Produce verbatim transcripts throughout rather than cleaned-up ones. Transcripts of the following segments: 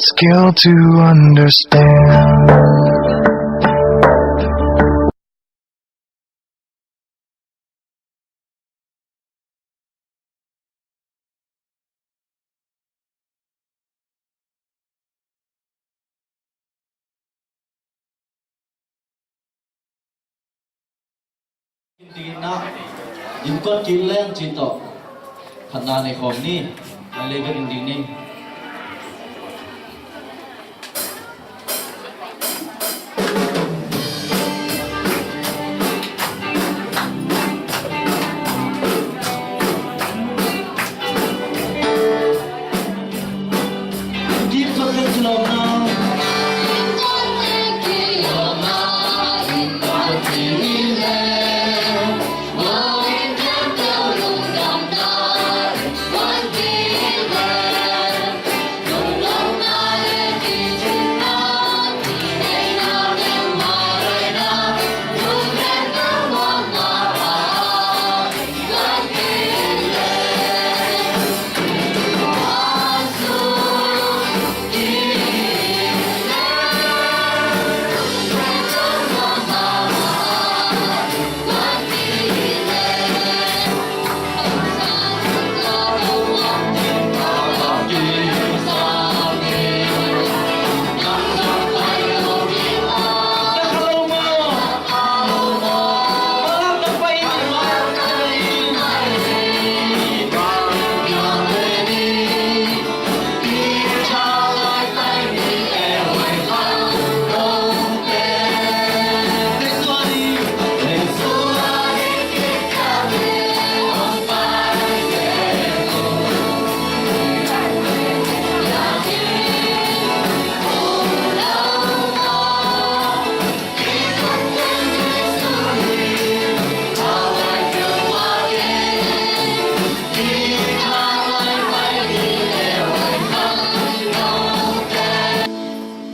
Skill to understand. Innkuan kik leng cih tawh phatna nei khawm ni. Nai lei bek in ding ni.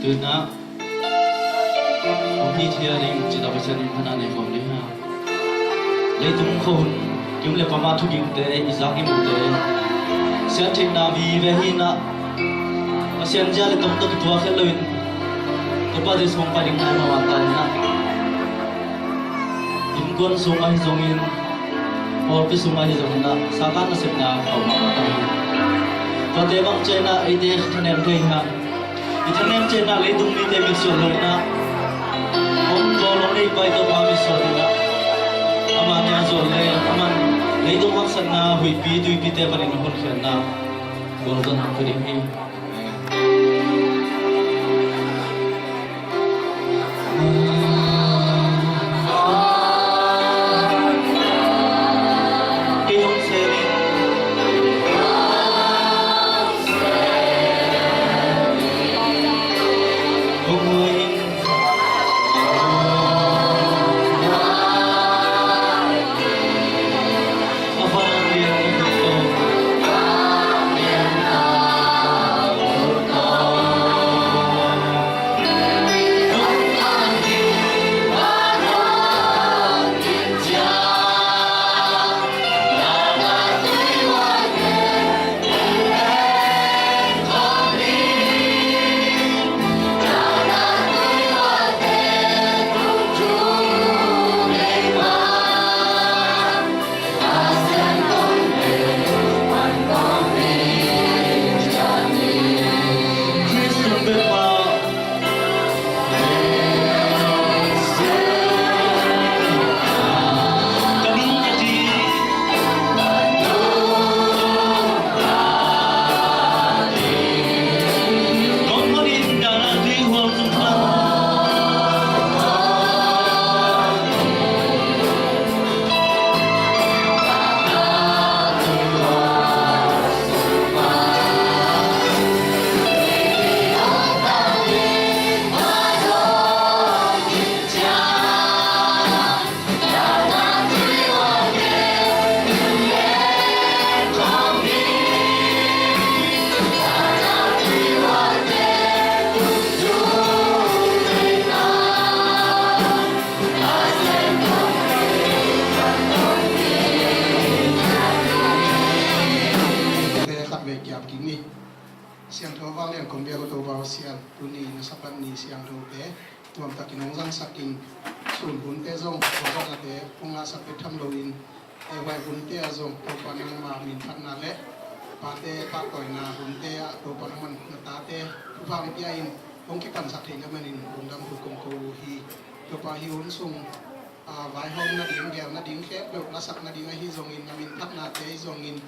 Tuna hong hi thei a ding cih tawh Pasian in phatna nei khawm ding hi hang. Leitung khuahun kim le pama thugingte i zak i muhte siantheihna vive hi in ah, Pasian zia le tawmtawh kituak het loin Topa Jesu hong pai ding nai mahmah ta in ah, innkuan sung ahi zongin, pawlpi sung ahi zongin ah, Satan nasepna khauh mahmah ta hi. Tuate bang ciangin ah eite thanem thei hi hang. I thanem ciangin ah leitung mite mitsuan lo in ah, hong kawl hong nei pai Topa mitsuan in ah, ama kiang zuan le aman leitung haksatna huihpi tuipite panin hong honkhiatna gualzawhna pia ding hi. nuamtakin hong zangsakin, sun hunte zong, khuazaknate hong ngahsak bek tham loin, eh, huai hunte ah zong Topa nangma minphatna le pate pahtawina hunte ah Topa nangman na tate thupha hong pia in, hong kipansak theihna manin lungdam thu kong ko uh hi. Topa, hih hun sung, ah, vaihawm nading, gel nading khempeuh lasak nading ahi zongin, na minphatnate ahi zongin,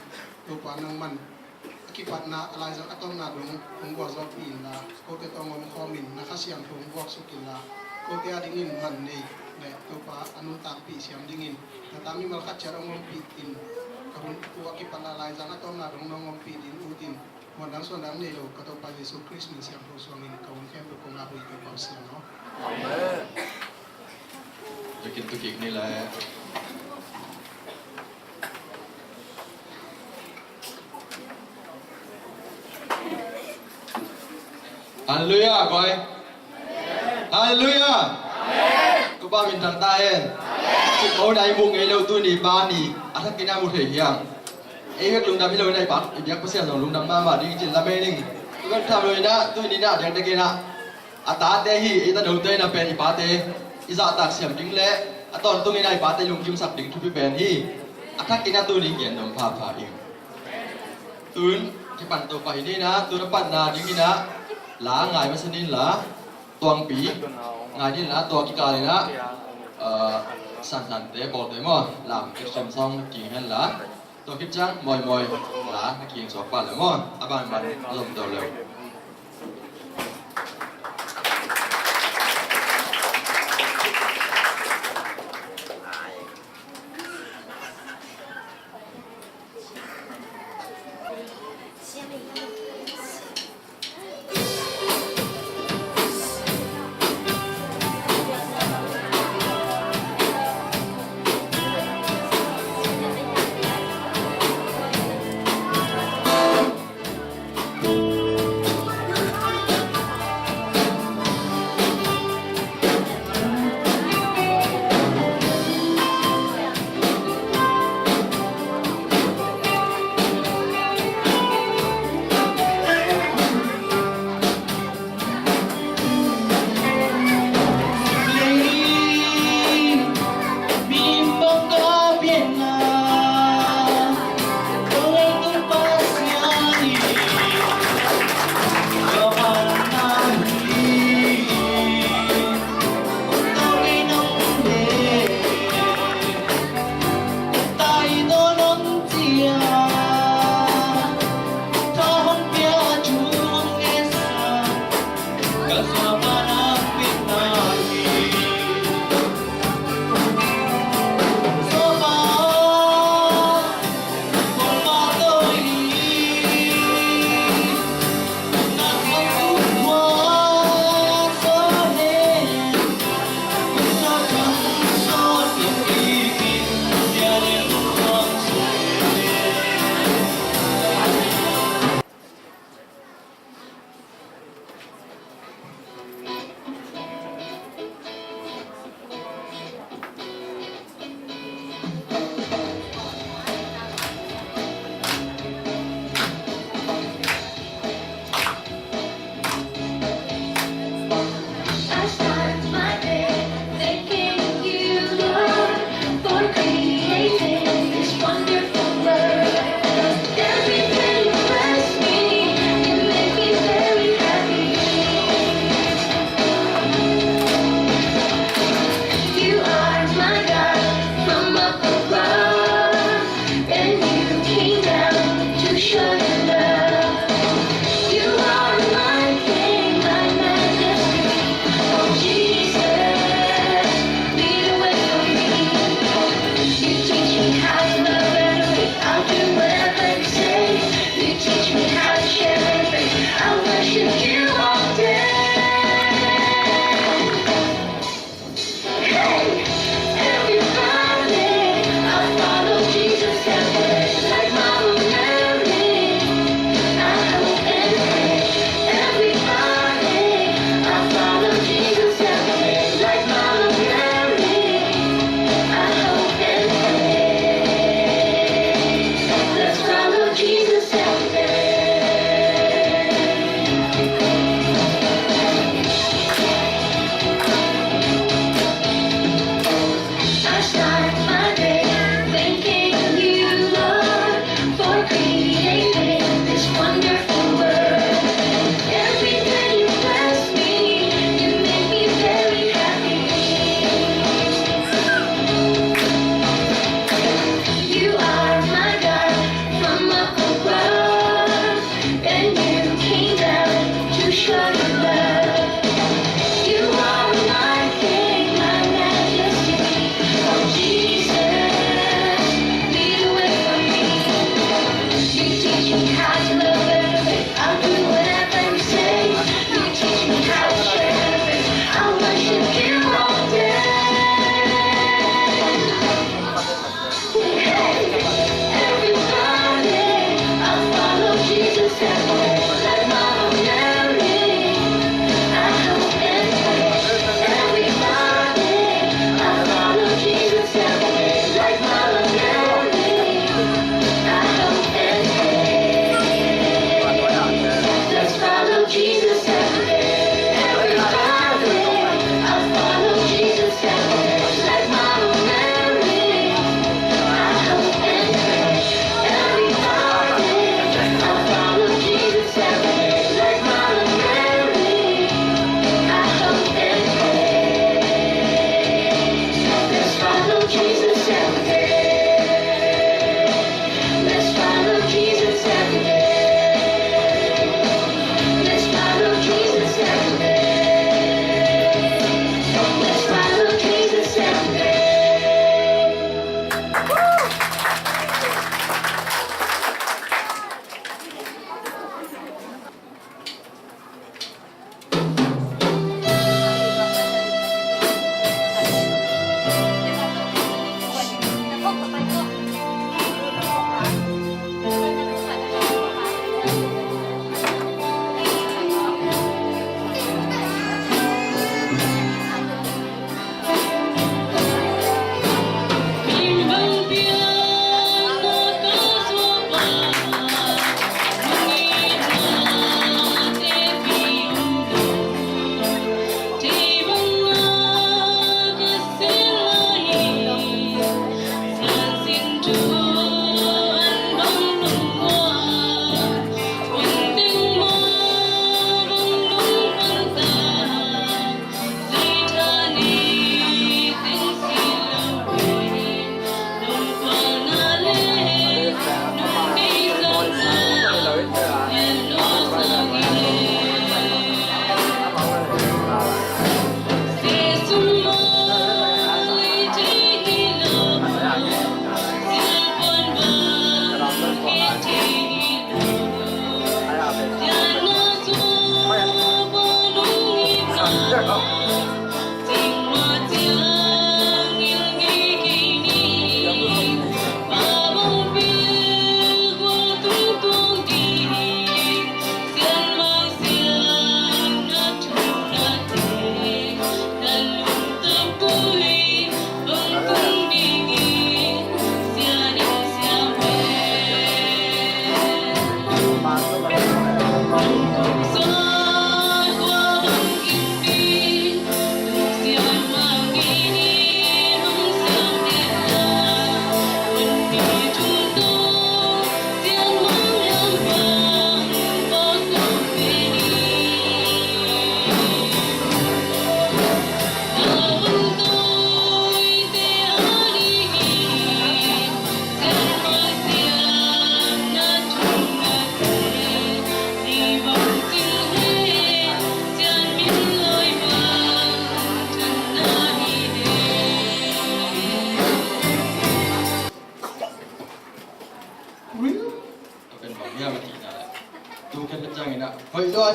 Topa nangman a kipatna, a laizang a tawpna dong hong gualzawhpih inla, kote tawh hong omkhawmin na Kha Siangtho hong guaksuk inla, kote adingin man nei le Topa a nuntakpih siam dingin na ta mimal khat ciat hong ompih in, ka hun thu a kipat a laizang a tawpna dong nong ompih ding utin, muandang suandang nei lo ka Topa Jesu Khrist min siangtho suangin ka hun khempeuh kong ngak uh hi, Topa Pasian aw. Amen. Biakinn tu kik ni le. Halleluiah, guai. Halleluiah. Topa min thang ta hen. Cik ko nai mu ngei lo, tuni pa ni a thakin a mu thei hiam? Ei bek lungdam hi lo, nai pa, i biak Pasian zong lungdam mahmah ding cin lam ei ning. Tu bek tham lo inah, tuni inah, diakdiakin ah, a tate hi, ei tanote inah pen i pate i zahtak siam ding le a tawntungin ah i pate lungkimsak ding thupi pen hi. A thakin ah tuni gen nuam phapha ing. Tun kipan to pah hi ni inah, tun a patna ding inah la ngai masa ni inla, Tuangpi ngai ni inla, tua kikal inah, eh, Santhante, Pawlte maw, lam kik siam sawng na king hen la, tua khit ciang Mawimawi la na king suak pah le maw, a banban zom to le uh.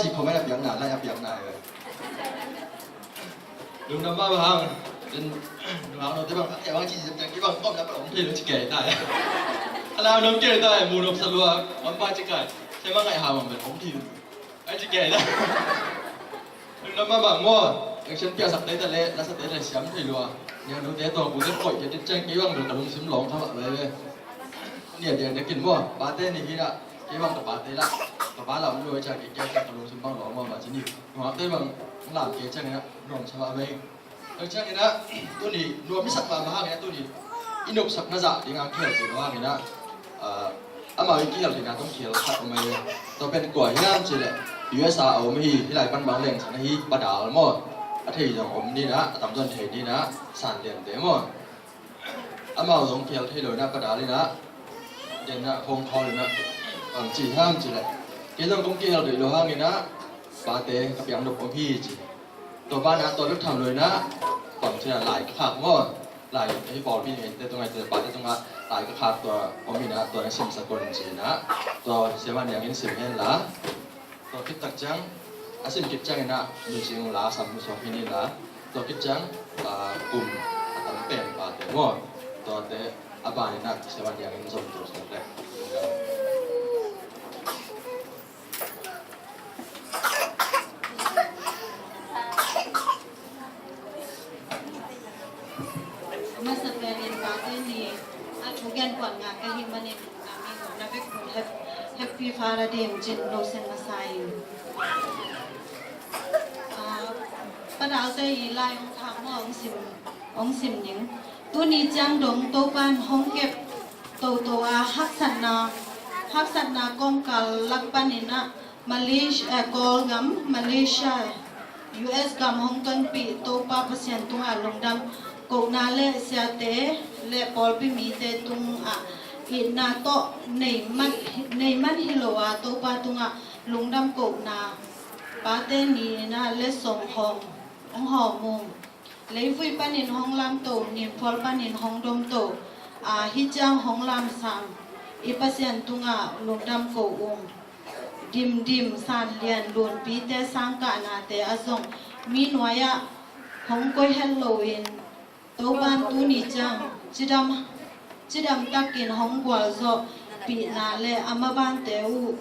Ci comment a piakna lai a piakna e. Lungdam mahmah hang. Lungdam note bang a bang ci zem teng kei bang kawm na pa om thei lo ci kei ta e. A lau nong kei ta e, mu nop sa lua. Om pa ci kai. Sia ma ngai ha mang ben om thei lo. Ai ci kei ta. Lungdam mahmah maw. Action piaksak te ta le, lasa te le siam thei lua. Nia note tawh bu te koih te te ceng kei bang bel ka lungsim lawng kha mah ve ve. Nia dia dekin maw. Pate ni hi na. Kei bang ka pate la. Ka pa la om lo ai ca kei kia ka lungsim bang lawng mah mah ci ni. Nuam te bang lam kei ceng ina nuam sa mah mei. Tua ciang ina tuni nuam i sak mahmah hang ina tuni i nopsakna zah dinga khel kei lo hang ina, ah, amau i kihel theihna tawh khel khat om ahi. Tua pen kua hiam cih leh U S A a om hi, hih lai pan bang leng san ahi, Pa Dal maw. A thei zong om ni na, a tamzaw thei ni na, San Lian te maw. Amau zong kihel thei lo ina Pa Dal ina, den ina phone call ina, bang ci hiam cih leh kei zong kong kihel thei lo hang ina pate ka piang nop om hi ci. Tua banah tua bek tham lo ina, bang ci ina lai ka khak maw. Lai hi pawlpi ngeite tung aite pate tungah lai ka khak tua om ina tua na simsak un ci ina. Tua Sia Van Niang in sim hen la. Tua khit tak ciang, a sim khit ciang ina, mizing la sam mu suak hi ni la. Tua khit ciang, ah, kum a tam pen pate maw. Tuate a ban ina Sia Van Niang in zom tua suak le. Masa penin pate ni a thugen kuan nga ka hi manin na mi na bek kun hep-, Happy Father Day cin lo sen masa in. Ah, Pa Dalte i lai ong khak mo ong sim, ong sim ning. Tuni ciang dong Topan hong kep toto a haksatna, haksatna kawmkal lak panin ah Malaysia, eh, Kawlgam, Malaysia, U S gam hong tonpih Topa Pasian tungah lungdam kohna le siate le pawlpi mite tungah itna tawh nei man, nei man hi lo a Topa tungah lungdam kohna pate ni na le sawm hawm, hong hawm ung. Leivui panin hong lamto, nimphual panin hong domto, a, hih ciang hong lamsam i Pasian tungah lungdam ko ung. Dimdim, Sanlian, Lunpite sangkahnate a zong mi nuai-ah hong koih het loin Topan tuni ciang cidam, cidam takin hong gualzawhpihna le a mabante uh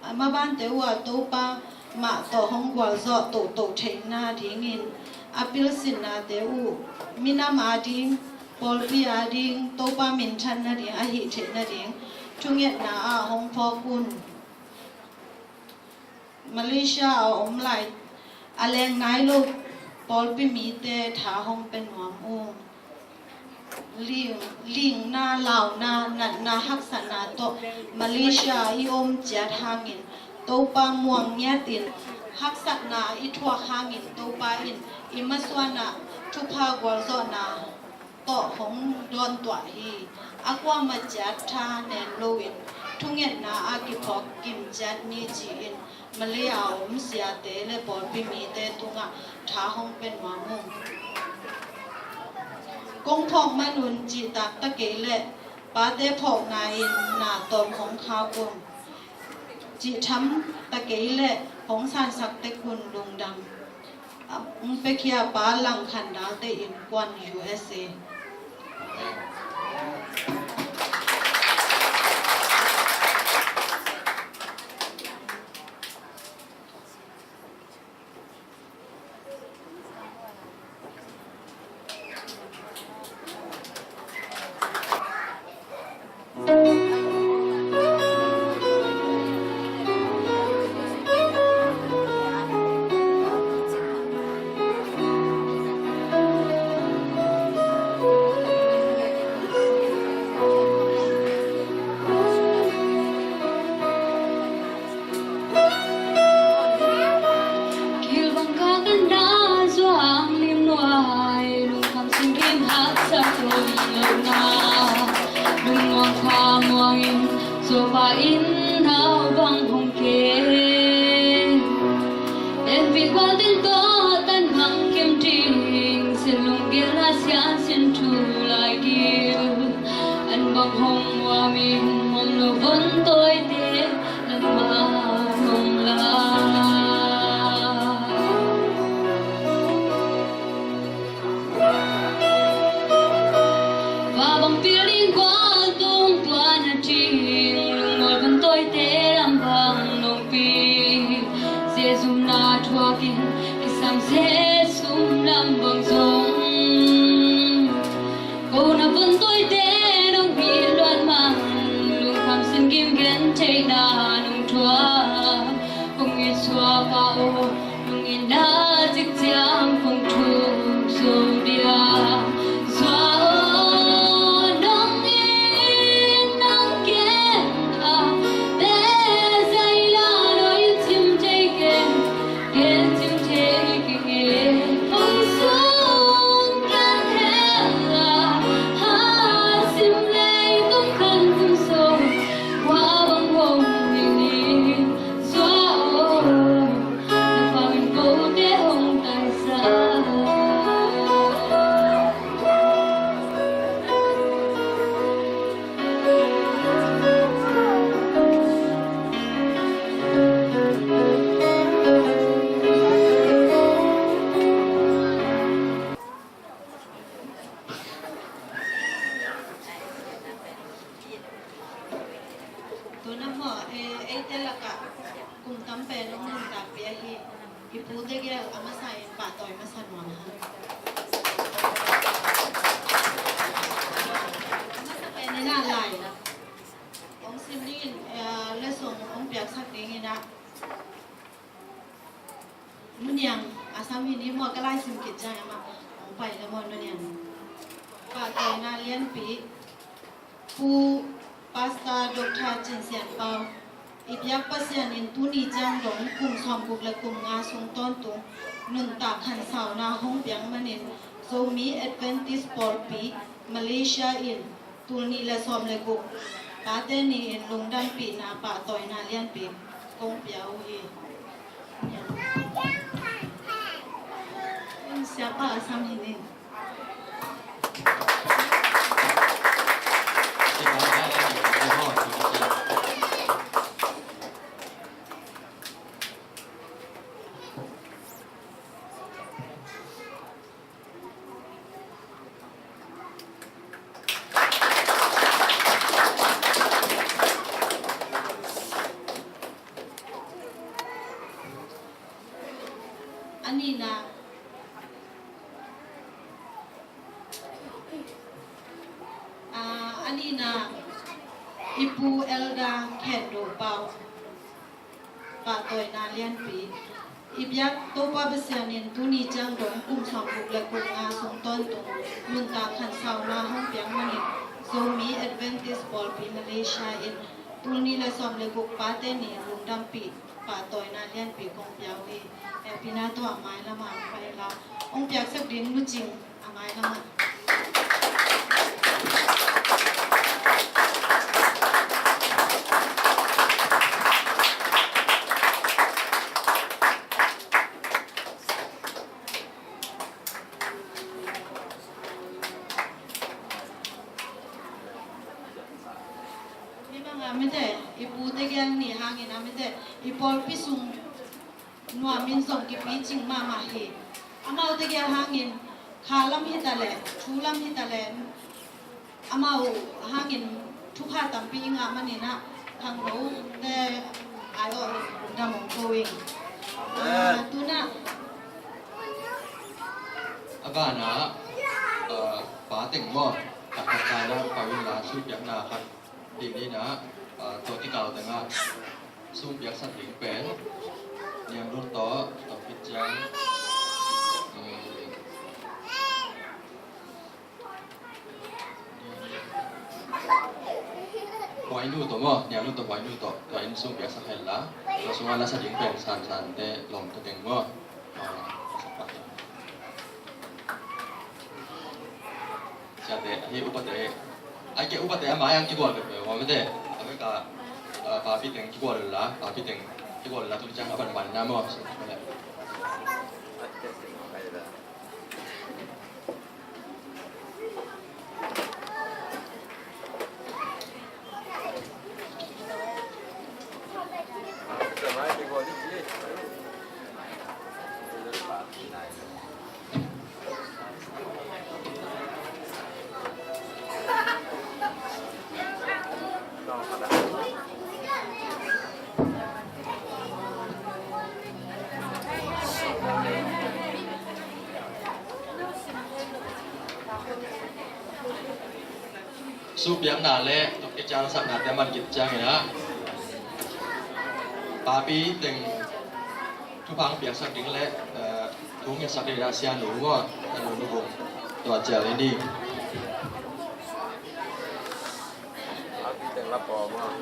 A mabante uh a Topa mah tawh hong gualzawh tohtoh theihna dingin a pilsinnate uh minam ading, pawlpi ading, Topa minthan nading a hih theih nading thungetna ah hong phawk un. Malaysia a om lai a leng nai lo pawlpi mite tha hong pe nuam uh. Ling, lingna, launa, natna, haksatna tawh Malaysia i om ciat hangin Topa muang ngiatin haksatna i thuak hangin Topa in i masuanah thupha gualzawhna tawh hong dawntuah hi. A kuamah ciat tha nen loin thungetna a kiphawk kim ciat ni ci-in Malay a om siate le pawlpi mite tungah tha hong pe nuam ung. Kong phawk man un cih tak ta kei leh pate phawkna in na tawm hong khak un. Cih tham ta kei leh hong sansak tek un lungdam. Hong pekhia Pa Langkhan Dalte in Kuan U S A. Kilvang ka kan na zuang lim nuai, lungkham singim haksa tun lo na. Lungmuang kha muangin, Topa in nau bang hong kem. En pi kual ding tawh tan mang kem ding, sin lunggel na sian sin thu lai gil. An bang hong muamin, muam lo von toite, nan ma hong Fa bang pil ding gual tung tuan a ding, lungmual vun tawite lam bang nong pi. Jesu na thuakin kisam Jesu lam bang zong. Ko na vun tawite nong pi luan mang, lungkham sin kim gen theihna nong thuak. Kong it suak pa aw, nong itna cik ciang kong thuk zo dia. Zua aw, nong it nong gen a, pe zai la nong it cim thei keng, gen cim thei keng e. Hong sung keng hel a, ha sim lei tung khan tung so, wa bang hong ning ning. Tuna maw, eh, eite lakah kum tam pen hong nuntakpih ahi i Pu Tegel a masa in pahtawi masa nuam hang. A masa pen in ah lai hong sim dingin, eh, letsong hong piaksak dingin ah, Nu Niang, a sam hi ni maw, ka lai sim khit ciang amah hong pai le maw, Nu Niang. Pahtawina lianpi, Pu Pastor Doctor Cin Sian Pau, i biak Pasian in tuni ciang dong kum sawmguk le kum nga sung tawntung nuntak khansauna hong piak manin Zomi Adventist Pawlpi Malaysia in tul nih le sawm le guk Pate Ni in lungdampihna pahtawina lianpi kong pia uh hi. Siapa a sam hi ni. A nihna, a, a nihna, i Pu Elder Khen Do Pau. Pahtawina lianpi. I biak Topa Pasian in tuni ciang dong kum sawmguk le kum nga sung tawntung nuntak khansauna hong piak manin Zomi Adventist Pawlpi Malaysia in tul nih le sawm le guk Pate Ni lungdampih pahtawina lianpi kong pia uh hi. Hehpihna tawh a mailam ah pai la, hong piaksak ding Nu Cing a mailam ah. Hih bangah mite, i Pu Tegel ni hangin a mite, i pawlpi sung nuamin zong kipicing mahmah hi. Amaute gel hangin kha lam hi ta leh, thu lam hi ta leh, amau hangin thukha tampi i ngah manin ah khangnote ai-awh dam hong ko ing. Ah, tuna a banah, ah, pa teng maw, taktak ta la pau in la, suhpiakna khat ding ni na, ah, tua tikal tengah sung piaksak ding pen Niang Lut tawh, tawh khit ciang, um, Huai Nu tawh maw, Niang Lut tawh Huai Nu tawh, tua in sung piaksak hen la, tua sungah la sa ding pen San Sante Lawmte teng maw. Ah, sa pa. Siate, ahi upate. Ai ke upate a mai ang kigual pe pe, wa mete. A ka, ah, papi teng kigual la, papi teng kigual la tu ciang a ban ban na maw. Suhpiakna le tuk kician saknate man khit ciangin ah, papi teng thupha piaksak ding le, eh, thu ngetsak ding ah Sia Nu maw, Sia Nu Nu Vung, tua cial i ni. Papi teng la pawm ah.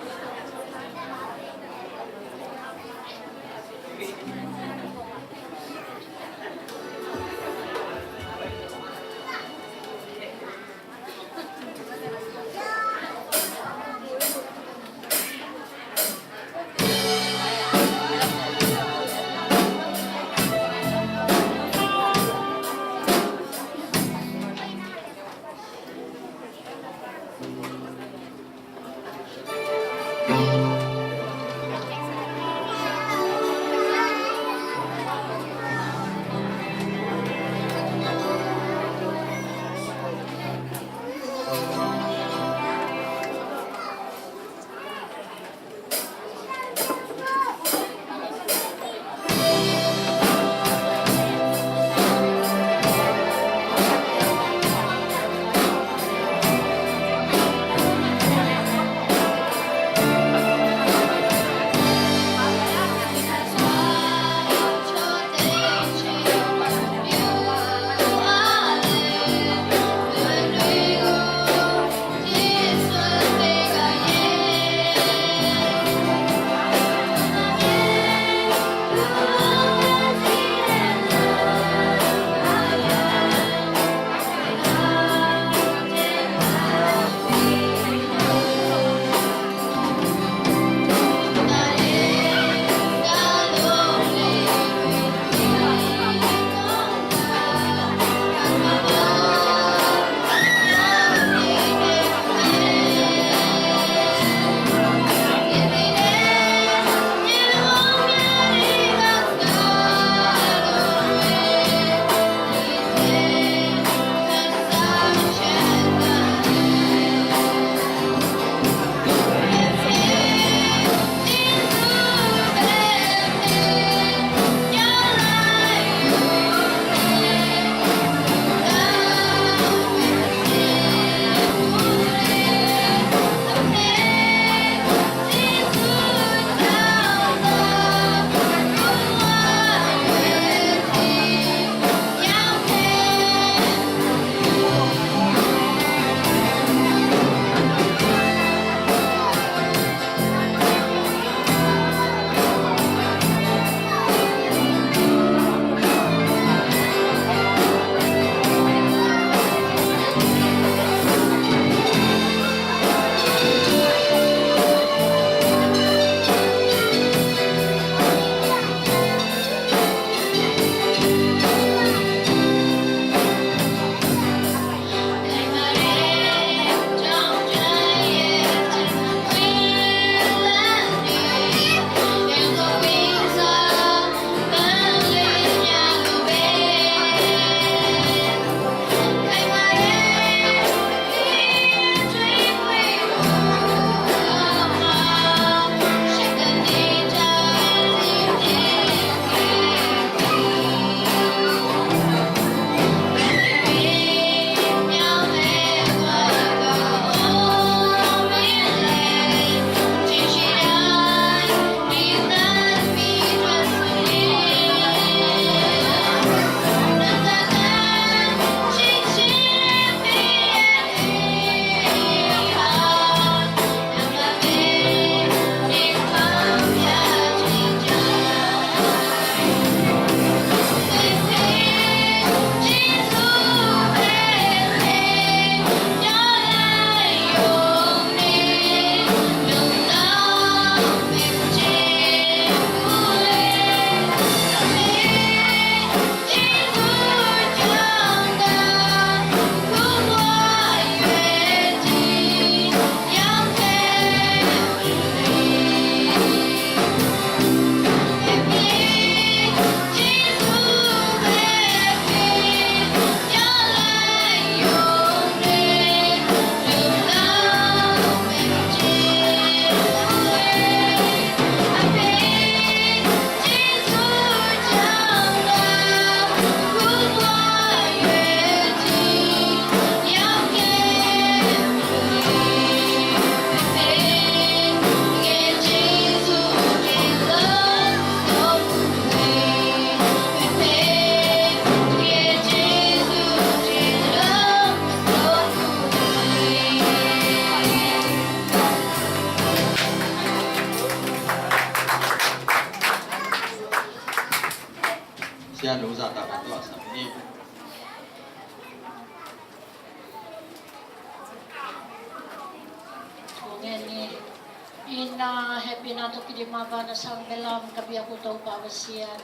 Na hehpihna tawh kidim a vana sang belam ka biak uh Topa Pasian.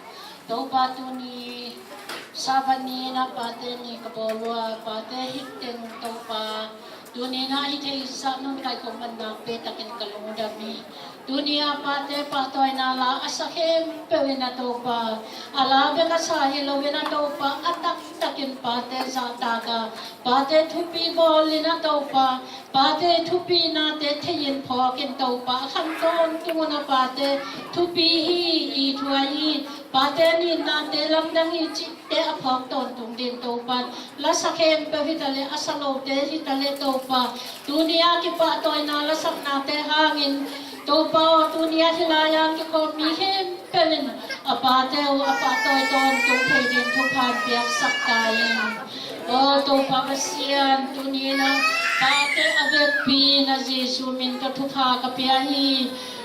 Topa tuni Sabbath ni na pate ni ka bawl uh a, pate hih teng Topa tuni na hih theihsa nun kaikhawm manna pe takin ka lungdam hi. Tuni a pate pahtawina la a sa khempeuh in a Topa a la bek a sa hi lo in a Topa a taktakin pate zahtak a pate thupi bawl in a Topa pate thupi nate thei in phawk in Topa a khang tawntung un a pate thupi hi i thuai hi. Pate nitnate lamdang hi cihte a phawk tawntung din Topan la sa khempeuh hi ta le a sa lote hi ta le Topa tuni a kipahtawina la saknate hangin Topa aw tuni a hih lai-a kikhawm mi khempeuh in a pate uh a pahtawi tawntung thei din thupha piaksak ta in. Aw Topa Pasian tuni na pate a vekpi na Jesu min ka thupha ka pia hi.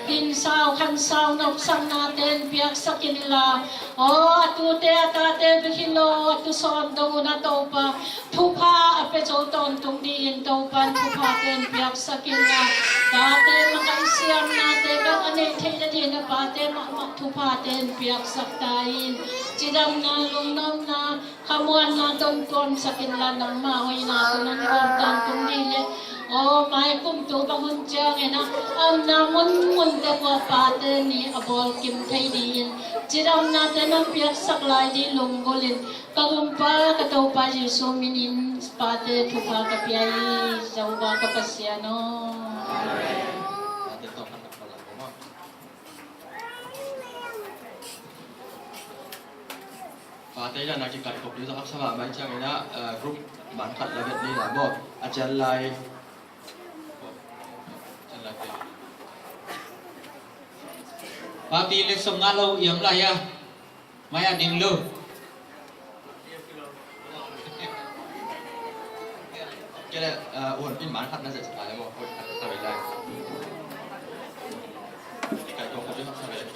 Hinsau khansau nopsaknate in piaksak in la aw a tute a tate bek hi lo a tu sawn dong un a Topa thupha a pia zo tawntung dingin Topan thuphate in piaksak in la pate makaih siamnate bek a neih theih nadingin a pate mahmah thuphate in piaksak ta in. Cidamna lungnopna khamuanna tontuamsak in la nangmah hoihna tawh nong gawm tawntung ding le aw mai kumtu bang hun ciangin a amna munmun te kua pate ni a bawl kim thei dingin cidamnate nong piaksak lai ding lunggulh in ka gumpa ka Topa Jesu minin pate thupha ka pia hi. Jehovah ka Pasian aw. Pate ina na kikat khop ding zong haksa mahmah ih ciangin ah, eh, group man khat la vet ni la maw? A cian lai. Papi le sawm nga lo iam lai a. Mai a ding lo. Kele, eh, un pin man khat na zet sa lai maw? Khat sa lai. Kai kong khat sa lai.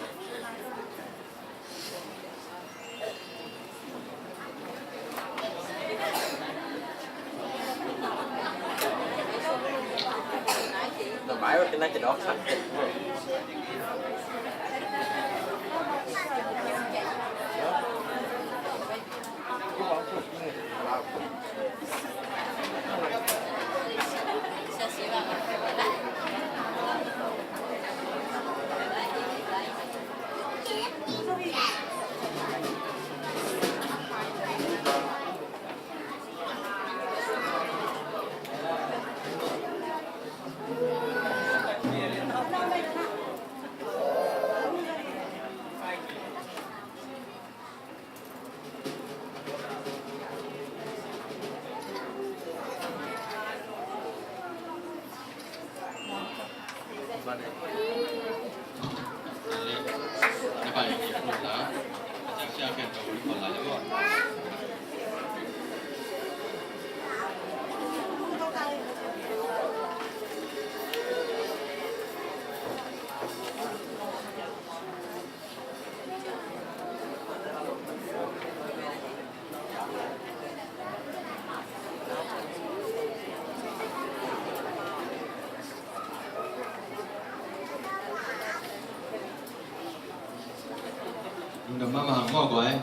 Lungdam mahmah hang maw guai.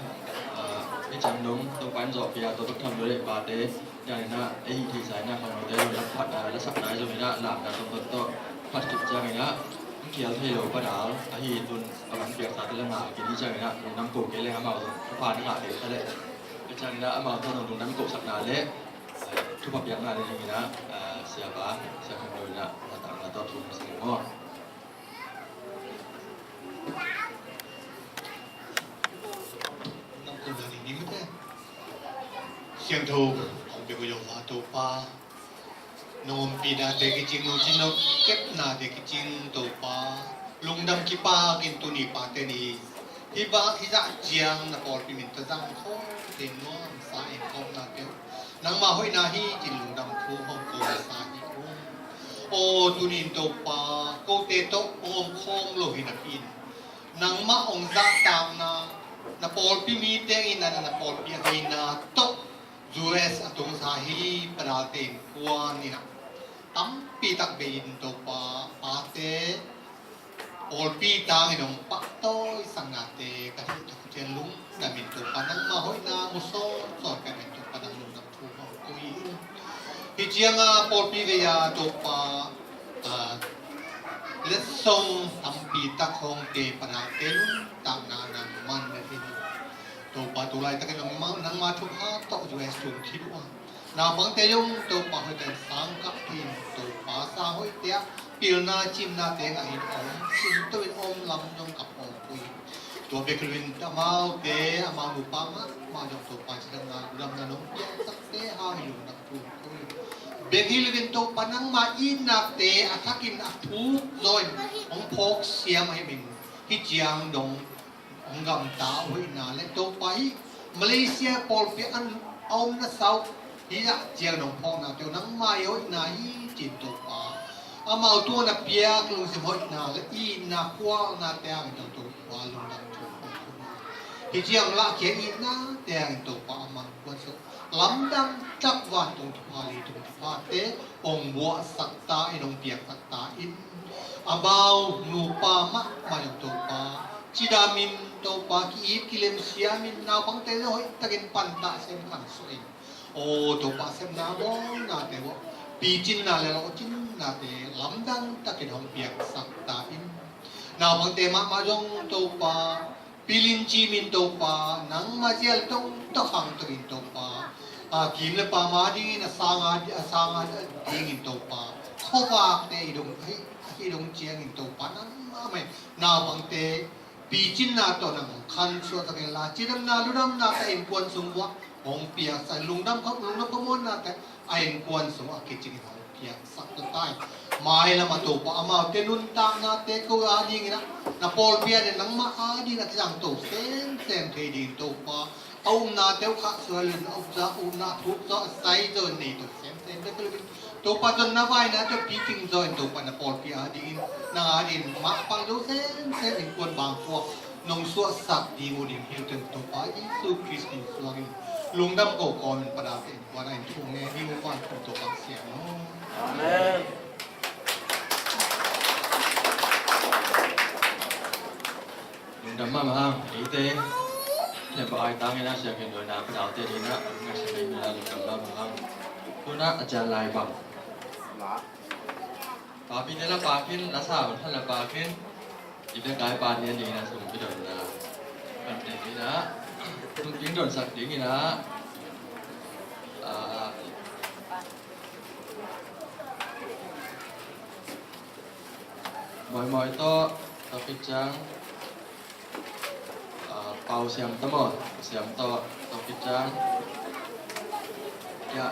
Ah, hih ciang dong Topa in zawhpih a, tua bek tham lo leh pate, ciangin ah ei hih theihsa in ah khangnote zong la phat, ah, la sak nai zongin ah lamdang tawh tawh phat kik ciangin ah hong khial thei lo pa dal ahi tun a van piaksate la ngah kei ni ciangin ah lungdam ko kei leng amau zong thupha na ngah kei ta leh. Ciangin ah amau zong lungdam kohsakna leh, eh, thupha piakna leh dingin ah, eh, siapa, sia khangno in ah na tangna tawh thu hong sak maw? Siangtho hong pia ko Jehovah Topa, nong ompihnate kicing, nong cin nong kepnate kicing Topa, lungdam kipak in tuni pate ni hih bang hih zah ciang na pawlpi min tawh zang khawm teng nuam sa in khawmnate uh nangmah hoihna hi cin lungdam thu hong ko sa hi ung. Aw tuni in Topa kote tawh hong om khawm lo hi napi in nangmah hong zahtakna, na pawlpi mite in a na pawlpi a hoihna tawh U S a tungsa hi padalte in kuan in a tampi tak bei in Topa pate pawlpi tangin hong pahtawisaknate ka theih tawh ka cian lungdamin Topa nangmah hoihna mu sawnsawn ka en Topa nang lungdam thu hong ko hi. Hih cianga pawlpi vei-a Topa, ah, letsong tampi tak hong tei panate nuntakna nangman na hi. Topa tu laitakin nangmah, nangmah thupha tawh U S sung khit uh a, naupangte zong Topa hoihtakin sang kah in Topa sang hoihte ah pilna cimnate ngah in a om sinto in om lam zong kap om pui. Tua bek hi loin amaute, amau nupa mahmah zong Topa cidamna lungdamna nong piaksakte hangin lungdam thu ko hi. Bek hi loin Topa nangmah itnate a thakin a thuk zaw in hong phawk siam ahih manin hih ciang dong hong gamta uh hoihna le Topa hih Malaysia pawlpi a omna South hih ah ciang dong phawknate uh nangmah i hoihna hi cin Topa. Amau tungah na piak lungsim hoihna le itna khualnate hangin Topa lungdam thu ko hi. Hih ciang lahkhia itnate hangin Topa amau kuan sung lamdang tak vantung thupha leitung thuphate hong buahsak ta in hong piaksak ta in. Amau nupa mahmah in Topa cidamin Topa ki-it kilem siamin naupangte zong hoihtakin pantah sem khansuah in. Aw Topa sepna bawlnate uh picinna le lawhcinnate lamdang takin hong piaksak ta in. Naupangte mahmah zong Topa pilin cimin Topa nangmah zial tongtawk hang tawkin Topa, a kim le pam a dingin a sang a, a sang a dingin Topa khuavakte i dong, hei, i dong ciangin Topa nangmah mah in naupangte picinna tawh nang khansuah takin la cidamna lungdamnate a innkuan sung uah hong piaksak lungdam khop, lungdam khop muannate a innkuan sung a kicingin hong piaksak ta in. Mailam a Topa amaute nuntaknate ko a dingin ah na pawlpi a dingin nangmah a dingin a kizangto semsem thei dingin Topa a upnate uh khahsuah lun a upza upna thuk zaw a sai zaw in nei to semsem bek hi loin Topa zonna vaina tawh piting zaw in Topa na pawlpi a dingin nang a dingin mah pang zo semsem innkuan bangkua nong suahsak ding uh ding hi uh teng Topa Jesu Khrist min suangin lungdam ko kawmin padate in kuan a in thu nge ding uh vantung Topa siang aw. Amen. Lungdam mahmah hang eite. Hempa ai tangin a siang in doina padaute dina ngasia ding na lungdam mahmah hang. Tuna a cian lai bang. Papi ne la pakin la sa la pakin. Ite kai pa ne dina sung pidon na. Kan te dina. Sung pidon sak ding ina. Ah, Mawi mawi tawh, tawh khit ciang, ah, Pau Siam tawh maw, Siam tawh, tawh khit ciang. Ya,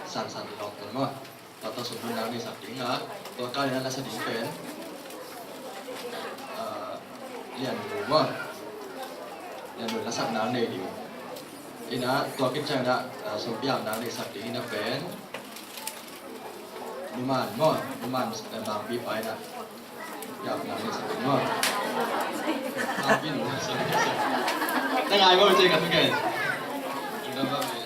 san san lawng tawh maw. Tua tawh sum nang nei sak ding a, tua kal in a la sa ding pen. Ah, Lian Lu maw. Lian Lu la sak nang nei ding. Ina, tua khit ciang ina, ah, sum piam nang nei sak ding ina pen. Numan maw, numan, eh, bangpi pai na. Ya, bangpi sa maw. Bangpi nu, sa, sa. Na ngai maw, cek ka tu ke. Dah bangpi.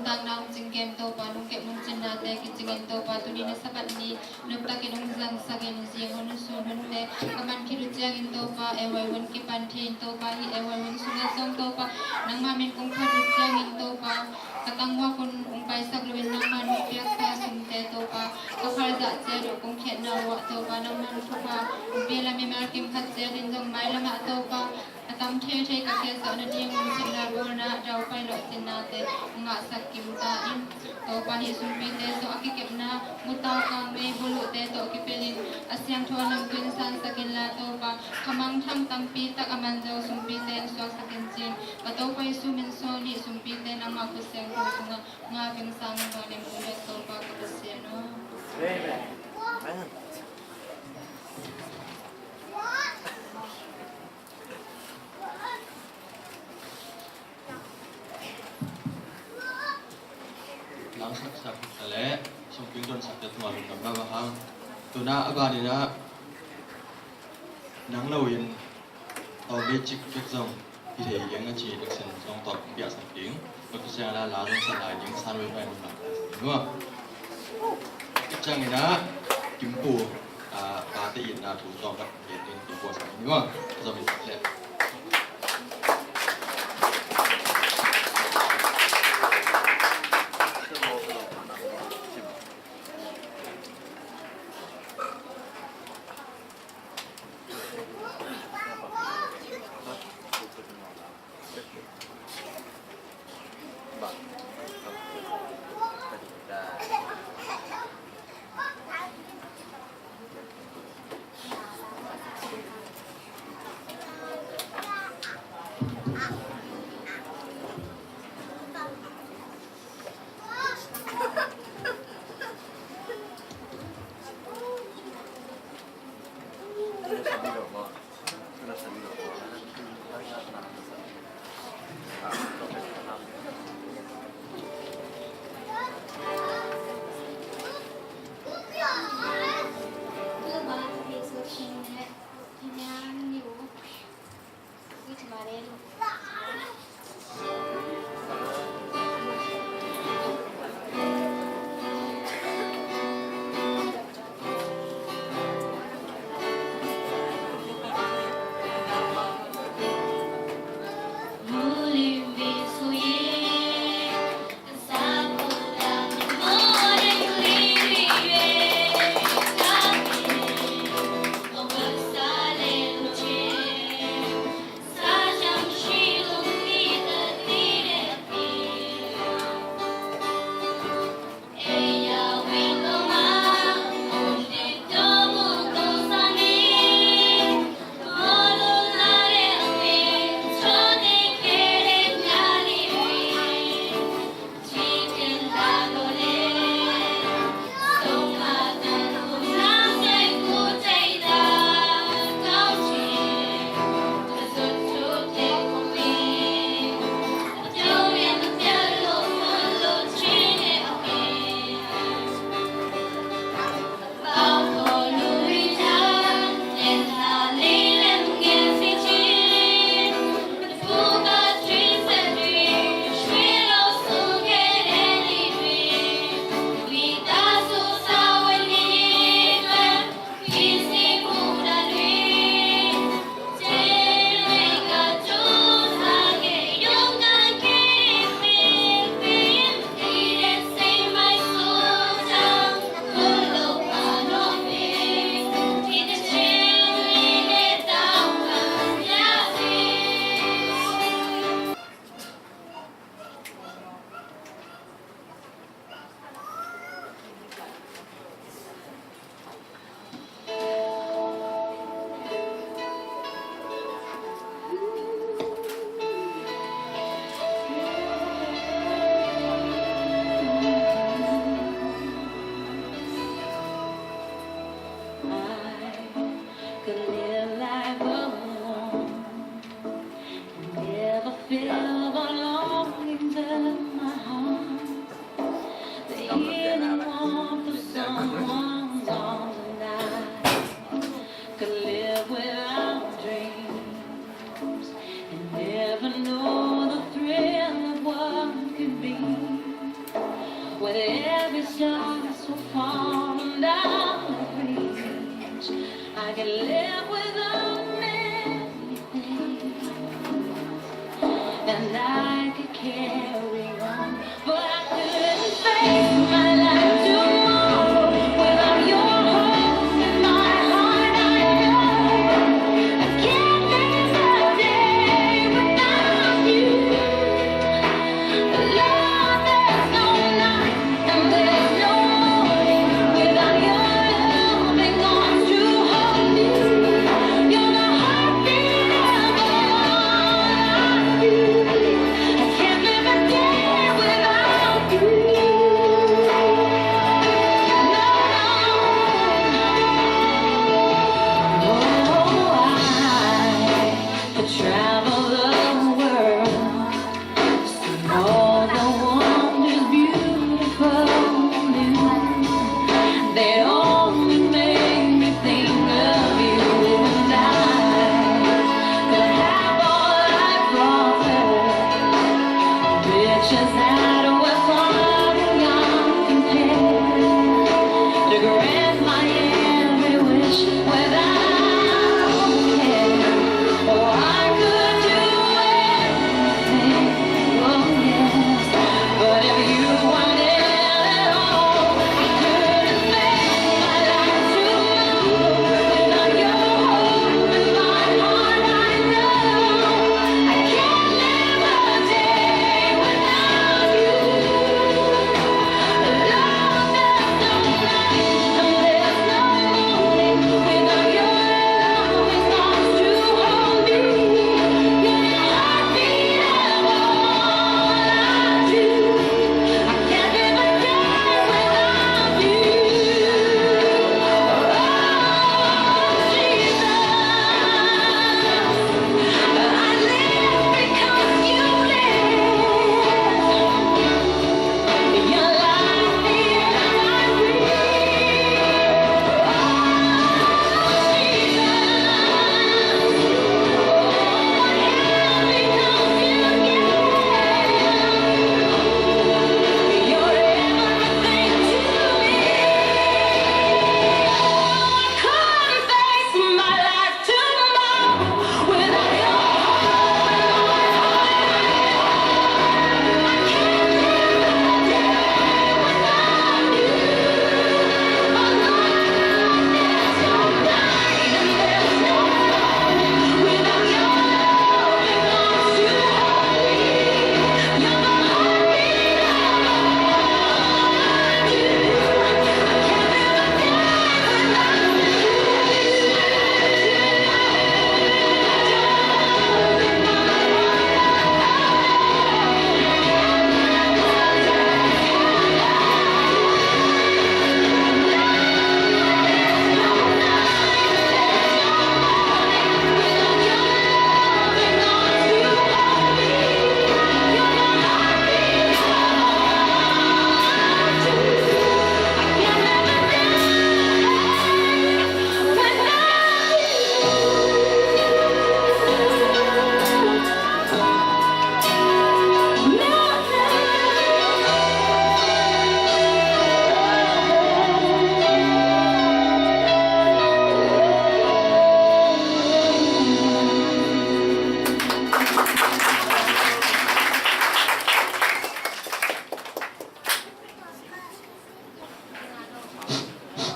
Sang nang cingkem Topa, nungkep nungcinnate kicingin Topa, tuni na Sabbath ni noptakin hong zangsakin, zing hun sun hunte ka man khit uh ciangin Topa, A Y one kipan thei in Topa, hih A Y one sungah zong Topa, nangmah min kong phat uh ciangin Topa, ka tangwak hun hong paisak loin nangmah nong piaksa sumte Topa, ka khalzah ciat uh kong khiatna uh ah Topa, nangmah nong thupha hong pia lam mimal kim khat ciatin zong mailamah Topa, a tam thei thei ka khiatsakna ding lungsimna bawlna, daupai lawhcinnate ngahsak kim ta in. Topa, hih sumpite tawh a kikepna muta kang mei buluhte tawh kipelin a siangtho a namtuin sansak inla Topa, khamangthang tampi tak a man zo sumpite in suaksak in cin. Ka Topa Jesu min suang hih sumpite nangmah khut siangtho sungah ngah ving sang in bang in Topa ka Pasian aw. Amen. Langsaksak ta le sungping donsak te tungah lungdam na va hang. Tuna a baninah nang lo in tawm bei cik cik zong hi thei ding a ci taksin zong tawm piahsak ding. Tua kiciangin a la zong sa lai ding san wei pai mun lam ta sa ding uh. Kiciangin a Kimpu, a, pate itna thu zong kat gen ding Kimpu a sa ding uh. Zong in leh. With every star so far down the range, I can live without many things, and I could carry on, but I couldn't face my life tomorrow without your hope in my heart. I know I can't live a day without you. Lord, there's no night and there's no morning without your loving arms to hold me. You're the heartbeat of all I do. I can't live a day without you. No, no. Oh, I could travel the world, all the wonders beautiful you. They only make me think of you, and I could have all I proffer, riches that were far beyond compare, to grant my every wish without care. Oh, I could do anything, oh yes, but if you want it at all, I couldn't face my life tomorrow without your hope in my heart. I know I can't live a day without you. Love, there's no night and there's no morning without your loving arms to hold me. You're the heartbeat of all I do. I can't live a day without you. Oh, Jesus, I live because you live. Your life is my will. Oh, Jesus. Oh, what have become you, yeah. You're everything to me. Oh, I couldn't face my life tomorrow without your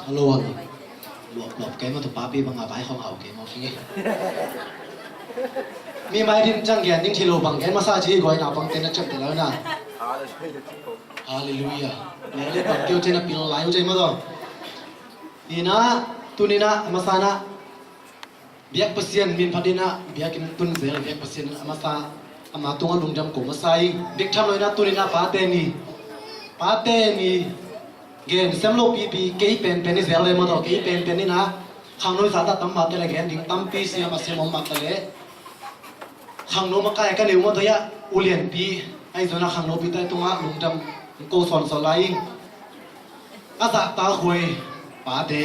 Hello, hello. Luap, luap kei maw, tu papi bang a bai khong hau kei maw, kei. Mi mai din ciang gen ding thilo bang gen masa ci, guai na bang ten a ciam te lau na. Hallelujah. Lele bang keu ten a pil lai u cei maw taw. Ina, tuni na, masa na. Biak Pasian min phat in ah, biakinn tun zel, biak Pasian a masa, ama tungah lungdam ko masa ing. Bek tham lo in ah, tuni in ah Pate Ni. Pate Ni gen sem lo pipi, kei penpen i zel le maw taw, kei penpen in ah, khangno i zahtak tam mah ta leh, gen ding tampi siam a siam om mah ta leh, khangno makai ka neu maw taw, ia, u lianpi, ahi zongin ah khangnopi te tungah lungdam ko sawnsawn lai ing. A zahtak huai, Pate.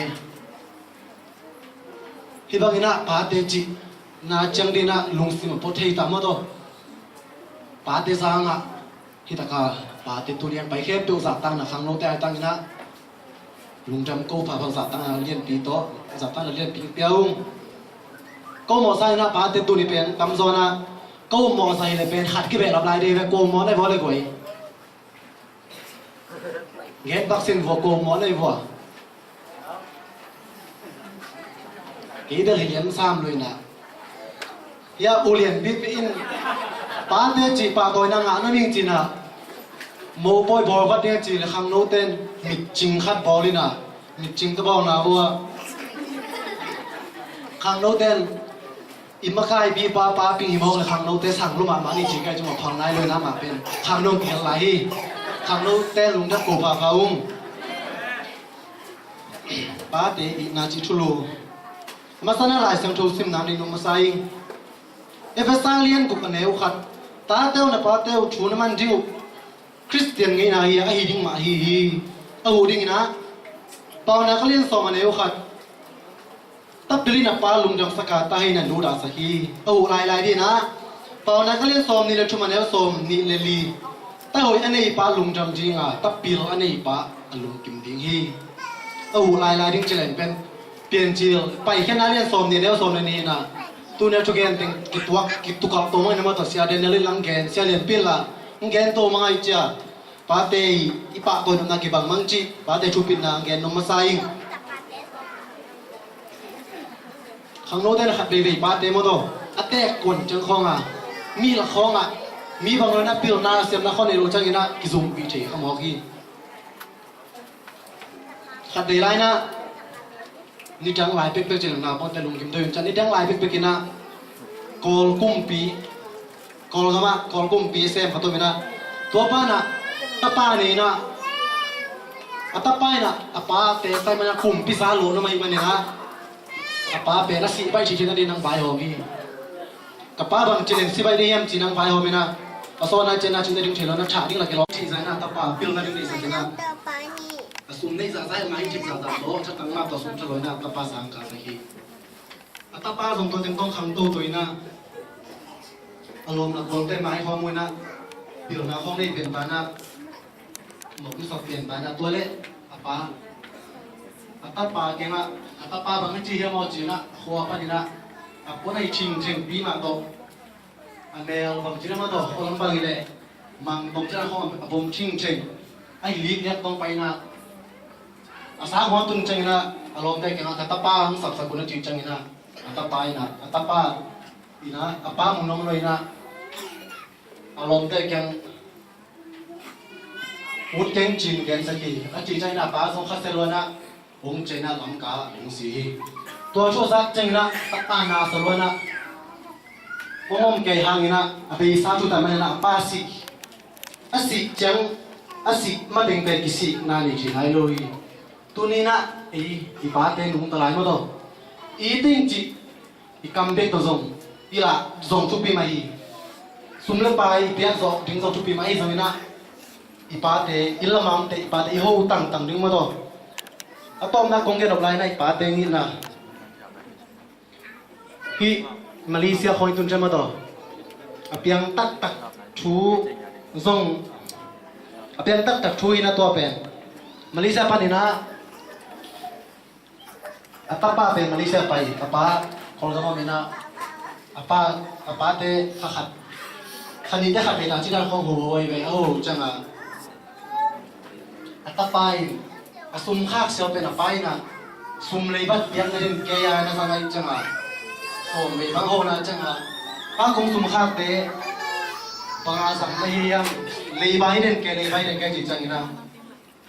Hih bangin ah Pate cihna ciang dingin ah lungsim a pua thei ta maw taw. Pate zangah hih takah Pate tuni a pai khempeuh zahtakna khangnote a tangin ah lungdam ko pha pha, zahtakna lianpi tawh, zahtakna lianpi pia ung. Ko mawhsa in ah pate tuni pen tamzaw in ah ko mawhsa hi le pen khat kibehlap lai ding ve, ko mawh na hi vua le guai. Gen bak sin vua, ko mawh na hi vua. Kei del hi liam sam lo in ah. Hia u lian bit bit in pate cih pahtawina ngah na ming cin ah, mopawi bawl vat ding a ci le khangnote in mitcing khat bawl in ah, mitcing ka bawlna vua. Khangnote in i makaipi pa, pa ping hi mawk le khangnote sang lo mahmah ni ci kai cuma phang nai lo in ah mah pen khangno kihel lai hi. Khangnote lungdam ko pha pha ung. Pate itna cih thu lo. Masa na Lai Siangtho simna nei nung masa ing. Efesa lian guk a neu khat. Tate uh na pate uh thu na man ding uh Khristian ngeina hi a, ahi ding mah ahi hi. A huh dingin ah Paunak a lian sawm a neu khat. Tapil in a pa lungdamsak a, ta hi in a nu dahsak hi. A huh lailai dingin ah Paunak a lian sawm nih le thum a neu sawm nih le li. Ta hoih a neipa lungdam ding a, tapil a neipa a lungkim ding hi. A huh lailai ding ci leng pen Piancil Paikhiatna a lian sawm nih a neu sawm le nih in ah tuni a thugen teng kituak, kitukah to mah in a mawtaw, Sia Daniel in lang gen, Sia Lianpi in la ang gen to mah ngai cia. Pate i, i pahtawi nopna kibang mang cih pate thupitna ang gen nung masa ing. Khangnote na khat veivei pate mawtaw a teek kuan ciang khawng a, mi lak khawng ah, mi bang lo in ah pilna siamna khawng nei lo ciangin ah kizumpih thei kha mawk hi. Khat vei lai in ah nidang lai pekpek cin ah naupangte lungkim doi un ciah, nidang lai pekpek in ah Kawl kumpi, Kawlgam ah Kawl kumpi sem khat om in ah, tua pa in ah tapa nei in ah, a tapa in ah a pate sai man in ah kumpi sa lo na mai man in ah, a pa pen a sih baih thithin a ding nang vaihawm hi. Ka pa bang ci leng sih baih ding hiam ci nang vaihawm in ah, a sawn a cian a cin a ding thei lo in ah, thah ding la kilawm thei zah in ah tapa pilna ding deihsak in ah, a sum neih zahzah, a mah hi thip zahzah tawh, a thatang mah tawh sum tha lo in ah tapa sang kah sak hi. A tapa zong tua teng tawh khangto to in ah, a lawmna gualte mah hi khawng mu in ah, pilna khawng nei pen pa in ah, mawk i sawk pian ta in ah, tua leh a pa, a tapa kiangah, a tapa bang a ci hiam aw ci in ah, khua pan in ah, a puan a hi thingtheng pi mah tawh, a mel bang ci in ah mah tawh, khua lam bang hi leh mang tawh ci in ah, khua a bom thingtheng a hi lik liak tawh pai in ah, a sang hua tun ciangin ah, a lawmte kiangah, ka tapa hong sapsak un a ci ciangin ah, a tapa in ah, a tapa in ah, a pa mu nuam lo in ah, a lawmte kiang ut keng cin gensak hi. A cih ciangin a pa zong khasia luan ah hong ciah in ah Lamka ah hong si hi. Tua thu a zak ciangin ah a tapa na sa luan ah hong om kei hangin ah a beisa thu ta man in ah a pa sih, a sih ciang, a sih matengte kisihna nei thei lai lo hi. Tuni in ah ei, i pate nungta lai maw taw. I ting cih i kam bek tawh zong i lah zong thupi mah hi. Sum le pai i piak zawh ding zong thupi mah hi zongin ah, i pate, i lamamte, i pate i ho tangtang ding maw taw. A tawpna kong gen nop lai in ah i pate ngitna. Hih Malaysia khawng i tun ciang maw taw, a piang taktak thu zong, a piang taktak thu in ah tua pen Malaysia panin ah a tapa pen Malaysia pai, a pa Kawlgam om in ah, a pa, a pate kha khat, kha nihte khat vei ta ci dan khawng ho ho vei a ho ciang a, a tapa in a sum khak siau pen a pa in ah sum leibat piakna din kei a na sa ngai ciang a, sawm vei bang ho na ciang a, pa kong sum khakte bang a sam na hi hiam, leibai den kei, leibai den kei ci ciangin ah,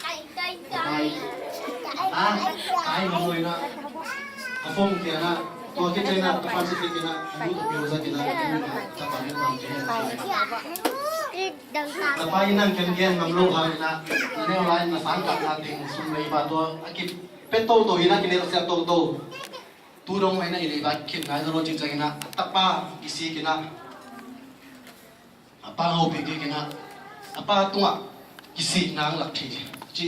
a kai, a kai mawina a fong kiana tua kici na ka pan si kiana a nu ta pio za kiana a nu ta pa ni bang kiana. Ka pa in nang ken gen ngam lo hang ina, i neu lai na sang kap na ding sum lei ba tua a kipia toto ina, kinelsia toto. Tu dong mai na i lei ba kip nai lo ci ciang ina a tapa kisik ina. A pa hopih kik ina, a pa tungah kisihna ang lak thei ci.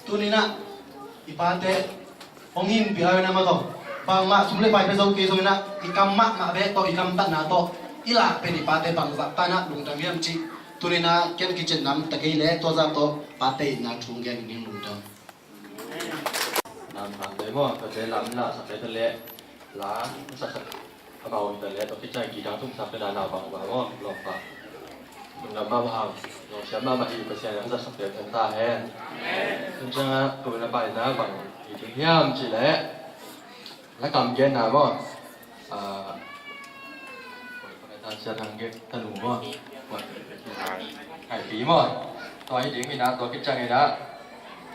Tuni ina i pate hong hinpih a ina mah tawh bangmah sum le pai pia zo kei zong ina, i kam mahmah bek tawh, i kam tatna tawh i lak pen i pate bangzah tanah lungdam hiam cih tuni-in ah ken kicin nam ta kei leh tua zah tawh pate itna thu gen ning lungdam. Nam pate maw, tate lam la sak te leh la sak sak amau ta leh tua kicin kidang tum sak te la na bang bang maw lawm pa. Lungdam mahmah hang, lungsiam mahmah hi Pasian in a sak sak te thang ta hen. Kum ciangah tua na pai na bang i ding hiam cih leh lakam genna maw. Ah, Sia Thang Gek tanu maw. Haipi maw. Tua hi ding hi na tua kiciang hi na.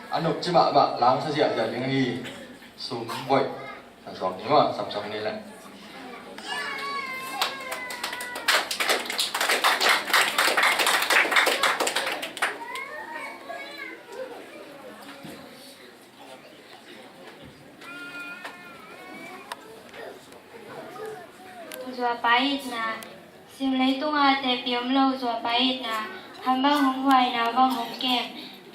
A nop ci mahmah lang sa ziahziah ding hi. Sum boih. Sa sawk ni maw. Sam sawk ni leh. Zuapa itna. Sim leitunga tehpih om lo zuapa itna. Ham bang hong huaina bang hong kem.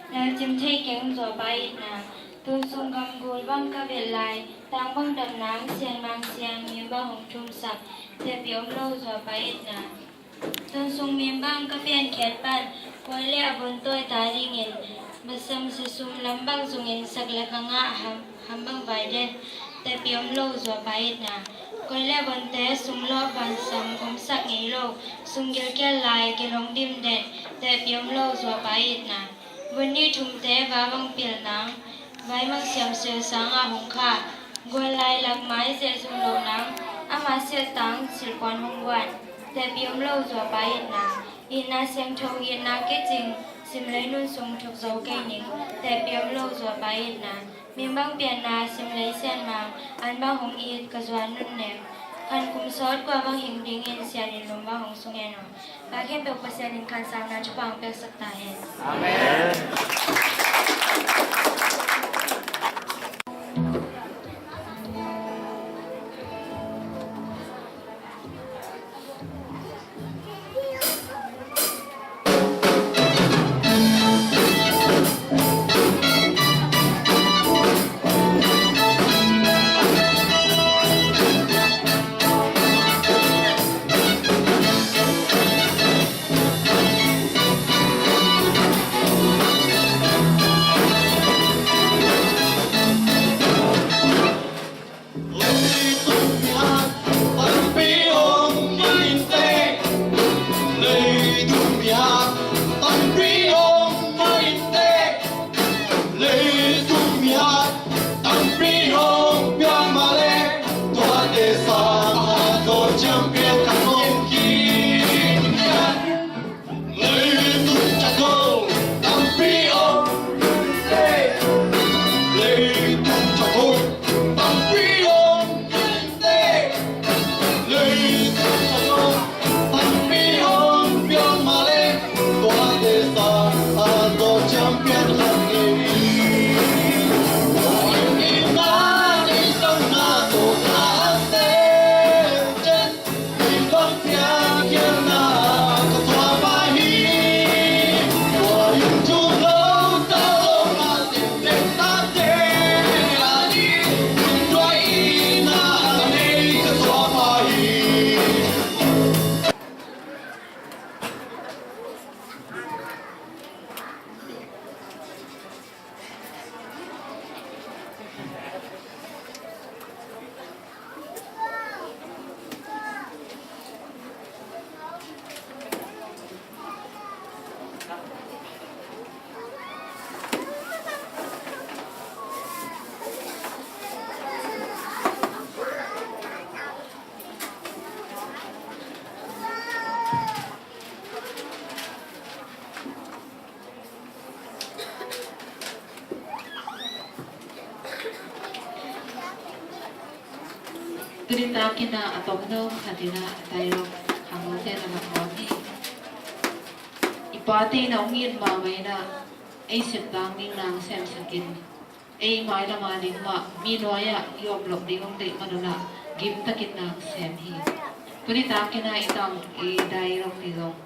Lalcim thei keng zuapa itna. Tun sung gamgul bang ka belh lai. Tang bang dam nang sian mang siang mim bang hong thumsak. Tehpih om lo zuapa itna. Tun sung mim bang ka piankhiat pan, kuai le a vun tawi ta dingin, basam sasum lam bang zungin sak le ka ngah ham, ham bang vai den, tehpih om lo zuapa itna. Kuai le a vunte sum lawh van sam om sak ngei lo, sum gilkial lai gil hong dim den, tehpih om lo zuapa itna. Vun nih thumte va bang pil nang, vai mang siam sil sangah hong kha. Gual lai lak mai zeh zum loh nang, ama silh tang silh puan hong guan. Tehpih om lo zuapa itna, itna siangtho itna kicing, sim lei nun sung thuk zo kei ning. Tehpih om lo zuapa itna, mim bang pianna, sim lei sian mang, an bang hong it ka zuan nun nem. Khan kum sawt kua bang hing dingin sian in lum bang hong sung en aw. Pa khempeuh Pasian in khansangna thupha hong piaksak ta hen. Amen. Leitung mi hak tampi hong piang mah leh, tuate sang a zo champion khat hong khin. Leitung cakho tampi hong, leitung cakho tampi hong khin. Tuni takin ah a tomno khat in ah dialogue khangnote na lak nuam hi. I pate in ah hong it mahmah in ah ei septang ding nang semsak in, ei mailam a ding mah mi nuai-ah i om loh ding hong deih man un ah gimtakin nang sem hi. Tuni takin ah i tang i dialogue i zong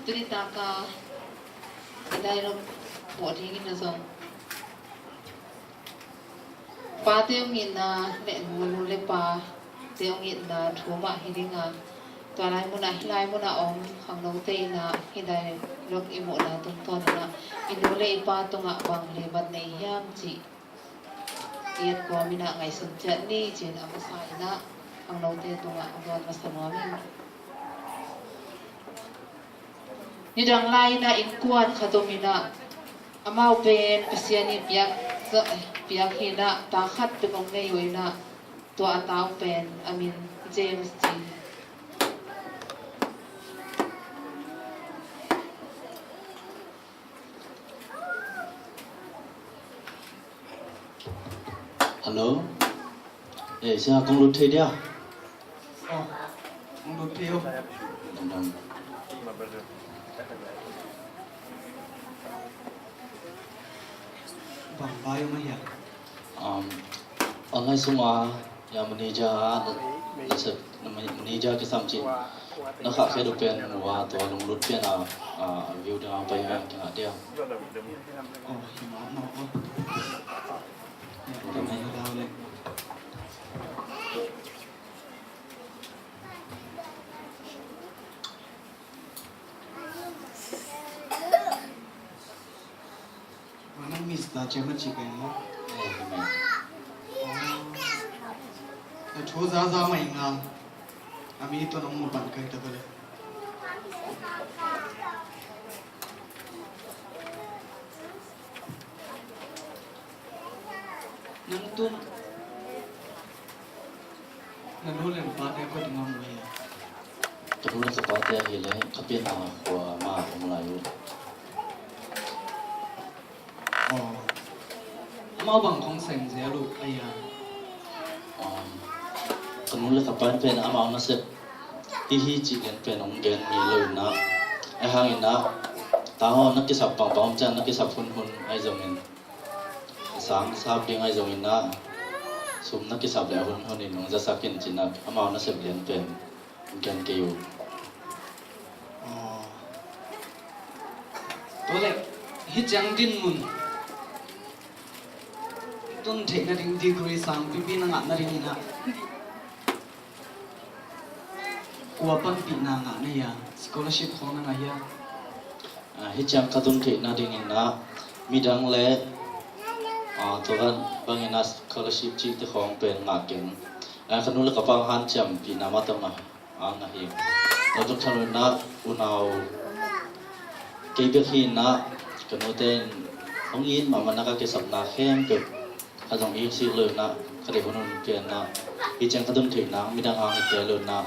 Tuni taka i dialogue bawh dingin a zong pate hong itna le nu, nu le pate hong itna thu mah hi ding a, tua lai munah, hih lai munah om khangnote in ah hih dialogue i muhna tungtawn in ah i nu le i pa tungah bang limat nei hiam cih i et kuam in ah ngaihsun ciat ni ci-in a masa in ah khangnote tungah hong dawn masa nuam ing. Nidang lai in ah innkuan khat om in ah, amau pen Pasian in piak, piak hi in ah, ta khat bek hong nei uh in ah, tua a ta uh pen a min James ci hi. Hello. Eh, sia, kong lut thei dia? Oh, kong lut thei uh. Dam, dam. Bang vai om a hia? Um, online sung a, ya manager a, na, na, na manager kisam cin. Na khahkhiat uh pen mu a, tua lunglut pian a, a, view ding a pai veng kingah dia. Oh, hi mah, mah, oh. Ya, tua mai na dau le. Nang Mister Chem a ci pen maw? Eh, hi mah. Oh. Na thu zaza mah ing a. A mi tawh nong mu pan kai ta ka le. Nang tun. Na nu le na pate koi ding a mu hi a? Ka nu le ka pate ahih leh ka pianna khua mah a om lai uh. Aw. Amau bang khong seng zel uh a hia? Aw. Ka nu le ka pa in pen amau nasep hi hi cih lian pen hong gen ngei lo in ah. Ahi hangin ah, ta haw na kisap pangpang om ciang na kisap hunhun ahi zongin, sang sap ding ahi zongin ah, sum na kisap le a hunhun in hong zasak in ci-in ah amau nasep lian pen gen kei uh. Aw. Tua leh hih ciang dinmun tun theih nading degree sang pipi na ngah nadingin ah kua panpihna ngah na hia? Scholarship khong na ngah hia? Ah, hih ciang ka tun theih nadingin ah midang le, ah, tua bangin ah scholarship cihte khong pen ngah keng. Ah, ka nu le ka pa hanciampihna mah tawh ngah, ah, ngah hi. Tua tuk thanuitna unau kei bek hi in ah, ka nute in hong it mahmahna ka kisapna khempeuh ka zong it sik lo in ah, ka deih hunhun pian ah, hih ciang ka tun theih nang midang hang hi kei lo in ah,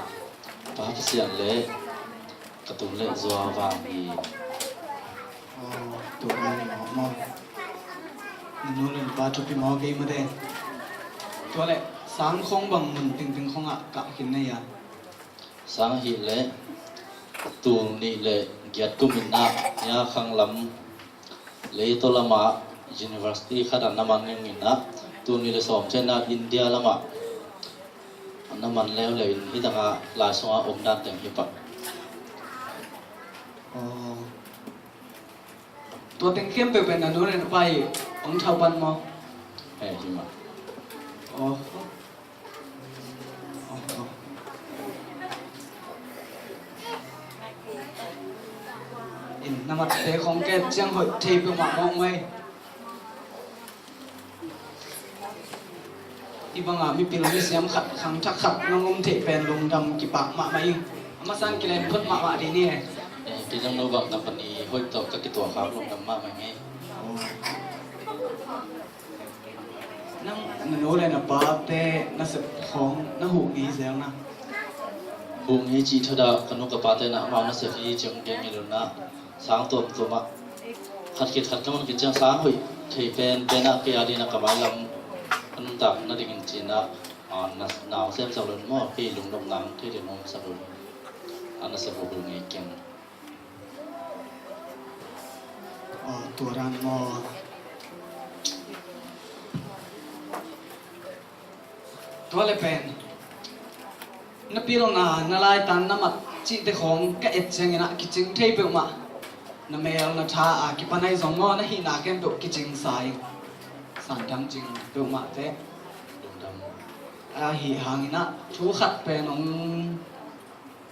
Pa Pasian le ka tun le zuau vang hi. Aw, tua bang hi mawk maw? Na nu le na pa thupi maw kei mate? Tua leh sang khong bang mun tengteng khong ah kah khin na hia? Sang ahih leh tul nih le giat kum in ah, ya khang lam Leito lamah university khat ah na man ngei in ah, tul nih le sawm ciang ah India lamah na man leuleu in, hih tangah lai sungah om dan teng hi pah. Aw. Tua teng khempeuh pen na nu le na pa in hong thau pan maw? He, hi mah. Aw. In na matte khong ka et ciang hoih thei peuhmah mawk mai. Hih bangah mipil misiam khat, khangthak khat nong om theih pen lungdam kipak mahmah ing. A masa in kilen phot mahmah ding ni e. Eh, kei zong no bang na pani hoih tawh ka kituak khak lungdam mahmah ing e. Nang na nu le na pate nasep khawng na huh ngei zel na? Huh ngei cih thadah ka nu ka pate na amau nasep hi ci hong gen ngei lo in ah, sang tuamtuam ah khat khit khat ka man khit ciang sang hoih thei penpen ah kei a dingin ah ka mailam a nuntak nadingin ci-in ah, ah, na, na hong semsak lo in maw, kei lungdamna hong thei ding hong sak lo in ah, nasep uh huh ngei keng. Aw, tua dan maw? Tua le pen na pilna, na laitan, na mat Cihte khawng ka et ciangin ah kicing thei peuhmah. Na mel na tha a kipan ahi zong maw, na hihna khempeuh kicing sa ing. Santhang cing peuhmah te. Ahi hangin ah thu khat pen hong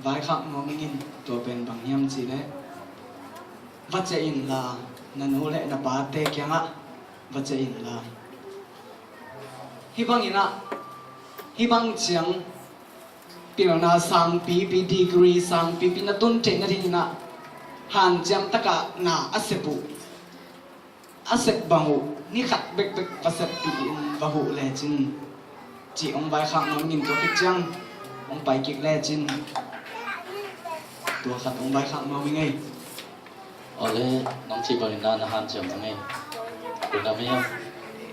vaikhak nuam ing in, tua pen bang hiam cih leh, va ciah inla, na nu le na pate kiangah va ciah inla. Hih bangin ah, hih bang ciang pilna sangpipi, degree sangpipi na tun theih nadingin ah hanciam takah na a sep uh, a sep bang uh ni khat bekbek va seppih in va huh lecin, cih hong vaikhak nuam ing in, tua khit ciang hong pai kik lecin tua khat hong vaikhak nuam ing ei. Awle, nong cih bangin na, na hanciam ta ngei. Lungdam ei.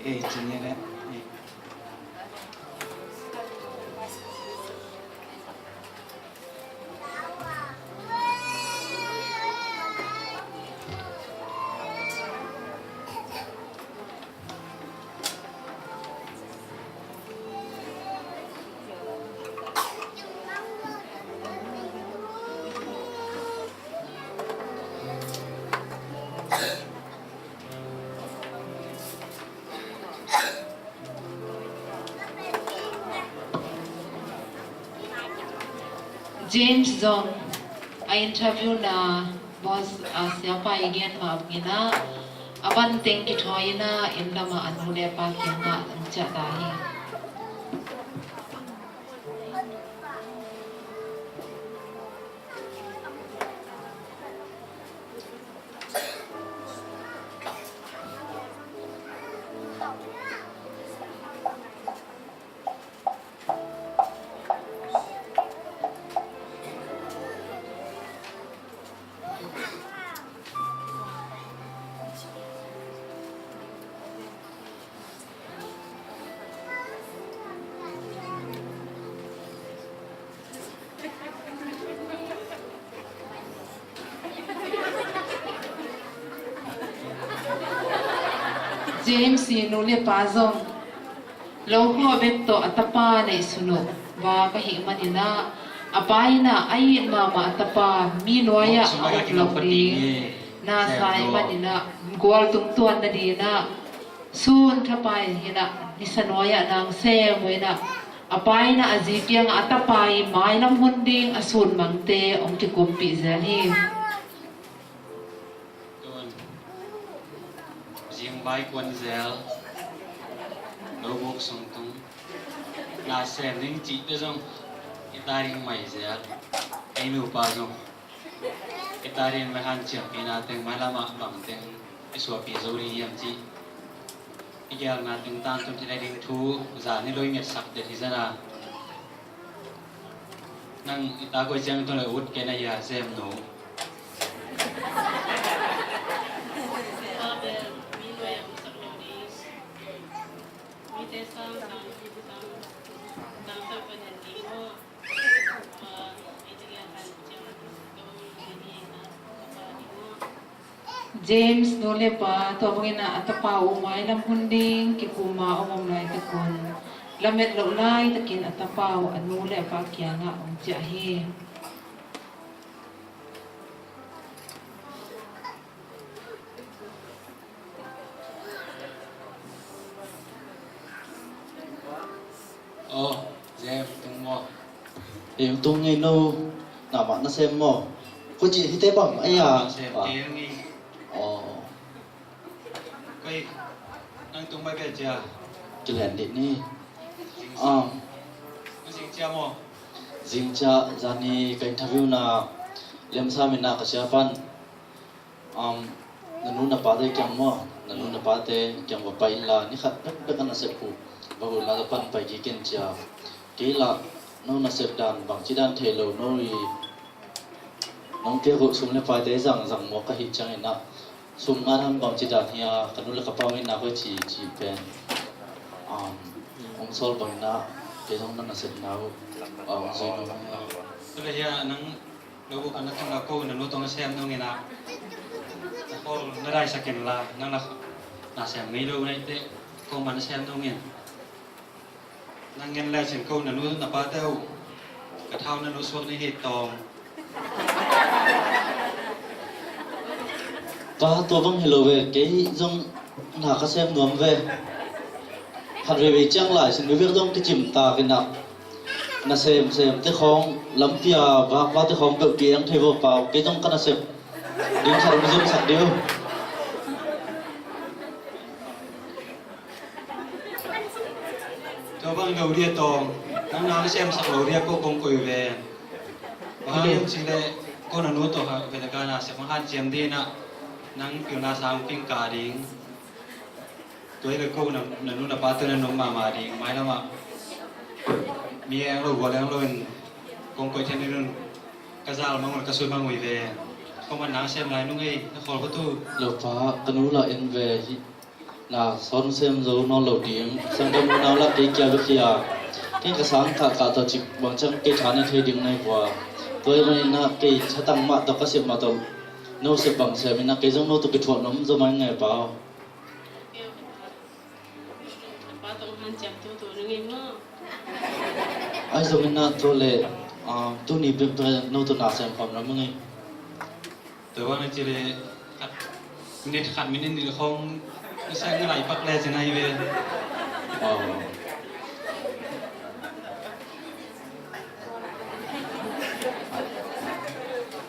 Eh, cin ei le. Eh. James zong a interview na boss, a, siapa i gen mah bangin ah, a ban teng kithawi in ah, inn lamah a nu le pa kiangah hong ciah ta hi. James i nu le pa zong, lo khua bek tawh a tapa neihsun uh va ka hih manin ah, a pa in ah a it mahmah a tapa mi nuai-ah a om loh ding na sa ih manin ah, gual tungtuan nadingin ah, sun thapai hi-in ah, nisa nuai-ah nang sem uh in ah, a pa in ah a zi kiangah a tapa i mailam hun ding a sunmangte hong kikumpih zel hi. Tun, zing vai kuan zel, lo buk sung tung, na sem ding cihte zong i tai ding mai zel, ei nupa zong i tai ding mai. Hanciampihna teng mailamah bang teng i suahpih zo ding hiam cih i gelna teng tangtun thei ding thu zan hi lo i ngetsak det hi zan a. Nang i ta koi ciang tun le ut kei na hia, Sem nu? James nu le pa, tua bangin ah a tapa uh mailam hun ding kikum a hong om laitak un, lamet loh laitakin a tapa uh a nu le a pa kiangah hong ciah hi. Aw, Jem, tung maw? Ei, tung ngei no. Namah na sem maw? Ko ci hite bang, ai ya. Sem kei ngei. Aw. Kei, nang tung bai kei cia. Kilen dih ni. Zing cia. Aw. Zing cia maw? Zing cia, zani ka interview na Lemsa min na ka cia pan. Um, na nu na pate kiang maw, na nu na pate kiang va pai inla, ni khat bekbek a nasep uh va huh inla, tua pan pai kik in cia. Kei lah no nasep dan bangci dan thei lo, no i nong kei huh sum le paite zang zang maw ka hih ciangin ah, sum ngan ham bangci dan hia, ka nu le ka pa min na koi ci ci pen. Um, hong sawl bangin ah, kei zong na nasepna uh, um, zui no. Tua le hia nang Lo buk a na tungah ko na nu tawh na sem nung in ah, na khawl na daisak inla, nang na, na sem ngei lo na hih teh, ko mah na sem nung in. Nang ngen lecin ko na nu na pate uh, ka thau na nu suak na hi tawm. Pa, tua bang hi lo ve, kei zong na ka sem nuam ve. Khat veivei ciang lai sin mi bek zong kicim tak in ah, na semsem te khawng, lampi a vakvak te khawng peuh kiang thei vo Pa aw, kei zong ka nasep ding khat hong zumsak dih uh. Tua bang lo dih a Tawng, nang na semsak lo dih a ko kong koih ve. Bang hang hiam cih leh ko na nu tawh ha, ve le ka na sep hong hanciam dih in ah, nang pilna sang ping ka ding. Tua hi leh ko na, na nu na pa tawh na nuam mahmah ding, mailam ah mi eng lo, gual eng lo in kong koih thei ding un. Ka zal mang uh, ka sui mang uh hi ve. Ko man nang sem lai nung ei, na khawl ko tu. Lo Pa, ka nu la en ve hi. Na sawn sem zo nawn lo ding, sanggam unau lah kei kia bek hi a. Kei ka sang kah kah tawh cik bang ciang kei tha ne thei ding na hi vua. Tua hi manin ah kei thatang mah tawh ka sep mah tawh, no sep bang sem in ah kei zong no tawh kithuah nuam zaw mah ing e Pa aw. Ai zong in ah tua leh, ah, tuni peuhpeuh no tawh na sem khawm lam ing e. Tua bang na ci leh khat, minit khat, minit nih khawng na sem ngalai pak le ci na hi ve. Aw.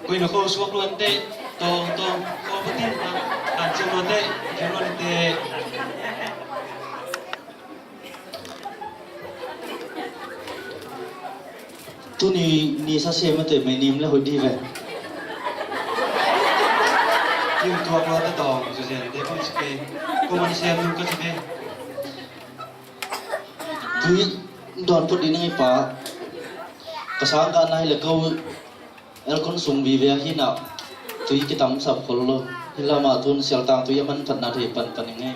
Koi na kho suak luan teh, Tawng, Tawng, kho patin, hanciam luan teh, hanciam luan teh. Tuni ni sa sem a te mei nim le hoih dih ve. Kim tuak lua ta Tawng, zu zen te kong ci ke. Ko man sem nung ka ci ke. Tui dawn phot dih na ngai Pa. Ka sang ka nai le ko aircon sung vive a hi na, tui kitam sap khol lo. Hi lam ah tun sialtang tui a man phatna thei panpan i ngei.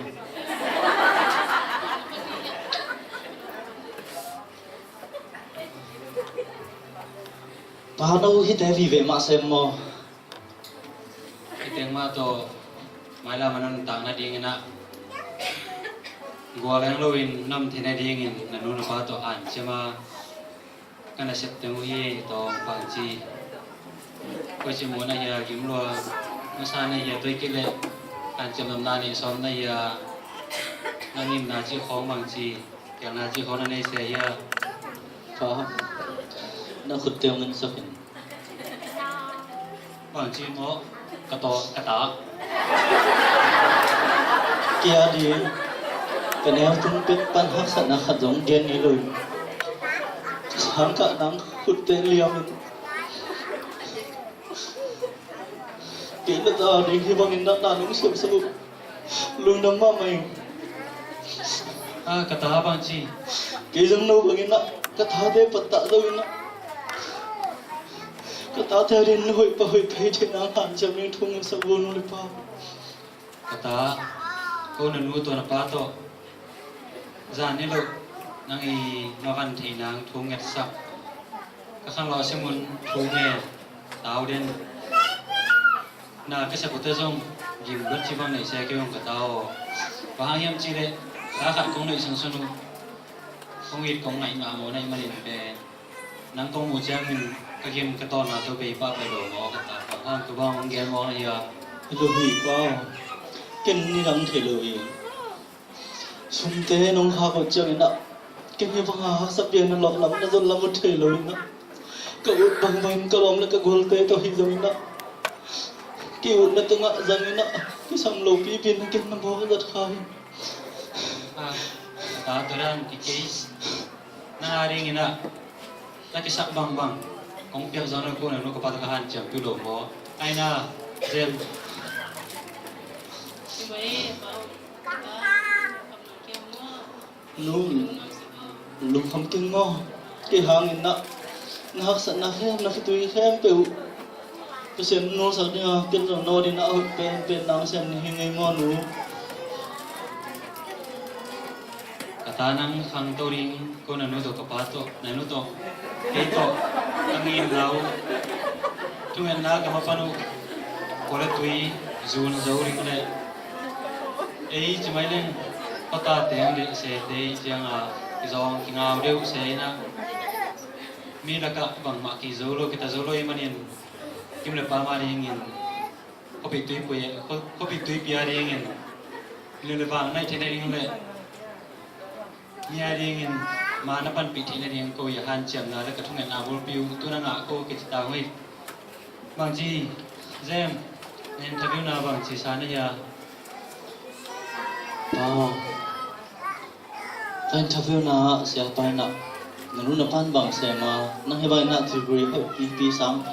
Pa, no hite vive mah sem maw? Hi teng mah tawh mailam a nuntak nadingin ah, gual leng loin nam thei nadingin na nu na pa tawh hanciam a, ka nasep teng uh hi Tawng, Bangci. Koici mu na hia, gim lua masa na hia, tua kei leh hanciam lam na nei sawm na hia, na ngimna cih khawng Bangci, kiangna cih khawng na nei se hia? Pa, na khutte hong insak in. Bangci maw, ka taw, ka ta. Kei a ding, ka neu tung pek pan haksatna khat zong gen ngei lo in, ka sang kah nang khutte liam in. Kei na ta ding hi bangin na, na nong siamsak uh. Lungdam mahmah ing. Ah, ka ta Bangci. Kei zong no bangin ah, ka tate pattah zo in ah, ka tate ading na hoih pa hoih pai thei nang hanciam ding thu ngetsak vo nu le pa. Ka ta, ko na nu tawh na pa tawh zan ni lo nang i na van thei nang thu ngetsak. Ka khanlawh a simun thu nge tau den. Na ka sia kute zong gim luat ci bang neih se kei hong ka ta aw. Bang hang hiam cih leh ta khat kong neih sunsun uh, kong it kong ngaih mahmah na hih manin pen, nang kong muh ciangin ka gim ka tawnna tawh bei pah pai lo maw ka ta. Bang hang tua bang hong gen maw na hia? Hi lo hi pa aw. Ken nidang thei lo hi. Sumte nong khak uh ciangin ah, kei hi banga haksa pian na lawh lam na zon lam uh thei lo in ah, ka ut bangbangin ka lawm le ka gualte tawh hi zongin ah, ki utna tungah zangin ah kisam lo pipi na ken na bawk zat kha hi. Ah, ka ta, tua dan kikei na dingin ah, na kisak bangbang kong piak zong na ko na nu ka pa tawh ka hanciam peuh lo maw? Ai na, Jem. Nu, lungkham keng maw? Kei hangin ah, na haksatna khem, na khitui khempeuh Pasian nulsak dinga ken zong no dingin ah hoih penpen nang sem ni hi ngei maw nu? Ka ta, nang khangto ding ko na nu tawh ka pa tawh, na nu tawh kei tawh ka ngimna uh, thungetna ka mapan uh, khual le tui zun zo ding leh ei ci mai leng, khuata teng le sete cianga kizawng kingau deuh se in ah, mi lakah bangmah kizo lo, kita zo lo i manin, Kim le pam a dingin, khuapi tuipi, khua-, khuapi tuipi a dingin, lem le vang naih theihna ding le, mi a dingin ma na panpih theihna ding ko i a hanciamna le ka thungetna bulpi uh tu na ngah ko kici ta uh hi. Bangci, Jem, na interview na bangci sa na hia? Aw. Ka interview na ah siapa in ah, na lu na pan bang sem a, nang hih bang in ah degree hoih pipi sam,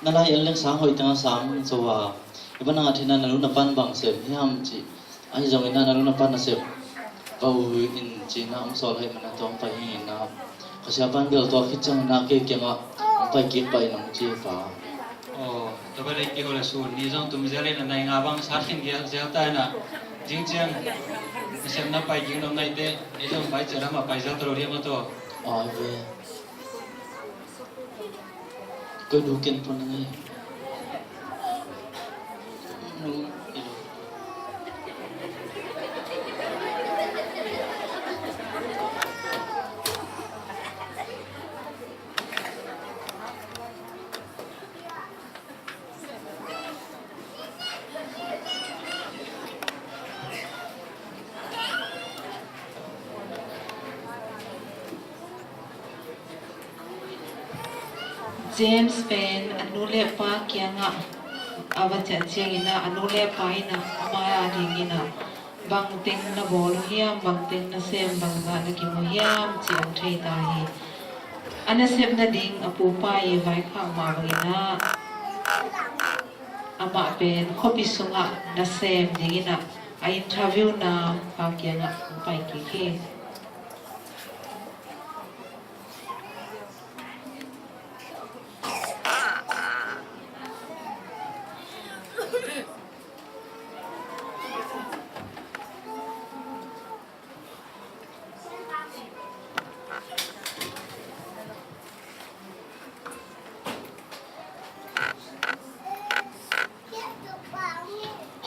na lai en leng sang hoih teng a sam zo a, hih bang nang a theihna na lu na pan bang sem hiam cih, ahi zongin ah na lu na pan na sem va uh in ci-in ah hong sawl ahih manin ah tua hong pai hi in ah, ka siapa in bel tua khit ciangin ah kei kiangah hong pai kik pah in hong ci hi pa. Aw, tua bel ei kei uh le sun ni zong tum zel in a nai nga bang sat khin zel ta in ah, zing ciang nasepna pai ging nong naite, ei zong pai ciang lam a pai zel ta lo diam a tua. Aw, ve. Koi nu ken pun ngai. Nu, i lo. James pen a nu le pa kiangah a va ciah ciangin ah, a nu le pa in ah amah a dingin ah bangteng na bawl uh hiam, bangteng na sem, bangzah na kim uh hiam cih hong thei ta hi. A nasepna ding a pupa i vaikhak mah bangin ah amah pen khuapi sungah nasem dingin ah a interview na pa kiangah hong pai kik hi.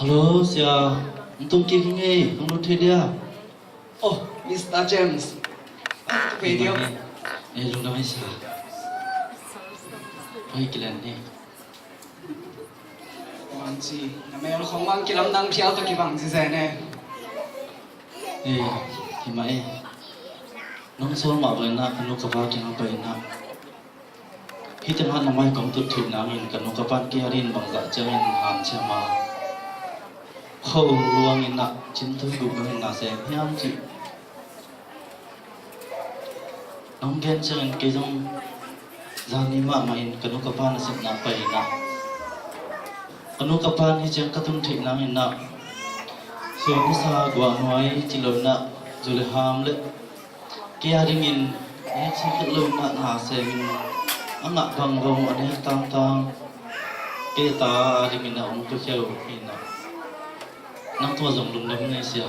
Hello, sia. Hong tung kik hi ngei, hong lut thei dia. Oh, Mister James. Ah, ka pei diam. Eh, lungdam hi sia. Hoi, kilen ni. Bangci, na mel khong bang kilamdang phial tawh kibang zizen e. Eh, hi mah e. Nong sawl mah bangin ah ka nu ka pa kiang a pai in ah, hih tengah na mai kong tut theih nangin ka nu ka pan kei a dingin bangzah ciangin hanciam a, khualuang in ah cintui guh bangin na sem hiam cih nong gen ciangin kei zong zani mahmah in ka nu ka pa nasepna pai in ah, ka nu ka pa hih ciang ka tun theih nangin ah, suan nisa guah nuai ci lo in ah, zu le ham le kei a dingin nek sak lo in ah na sem in, a ngah bang bang a nek tangtang kei ta a dingin ah hong piakhia uh hi in ah, nang tua zong lungdam nei sia.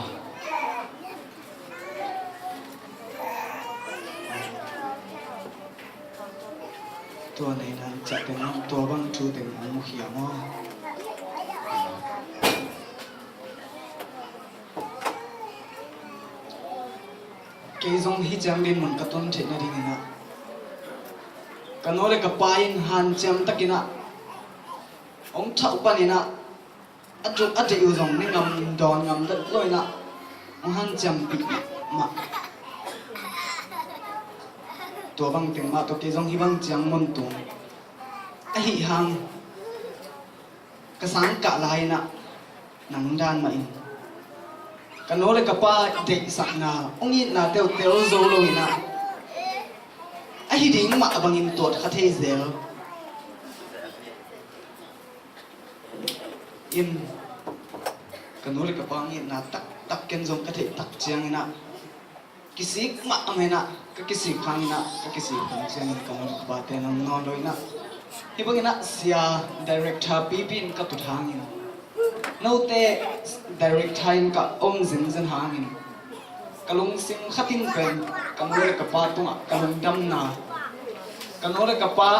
Tua nei nang ciah teng tua bang thu teng hong mukhia maw? Kei zong hih ciang dinmun ka tun theihna dingin ah, ka nu le ka pa in hanciam takin ah hong thah uh panin ah, a tuk a deih uh zong ne ngam, dawn ngam dat lo in ah, hong hanciampih mah. Tua bang teng mah tawh kei zong hih bang ciang mun tung ahih hang, ka sang kah lai in ah, nang dan mah in ka nu le ka pa deihsakna, hong itna teutel zo lo in ah, ahi ding mah bangin tuat kha thei zel in, ka nu le ka pa hong itna taktak ken zong ka theih tak ciangin ah, kisik mahmah in ah, ka kisik hangin ah, ka kisik hang ciangin ka nu le ka pate nang nawn lo in ah, hih bangin ah sia director pipi in ka tut hangin, note director in ka om zenzen hangin, ka lungsim khatin pen ka nu le ka pa tungah ka lungdamna, ka nu le ka pa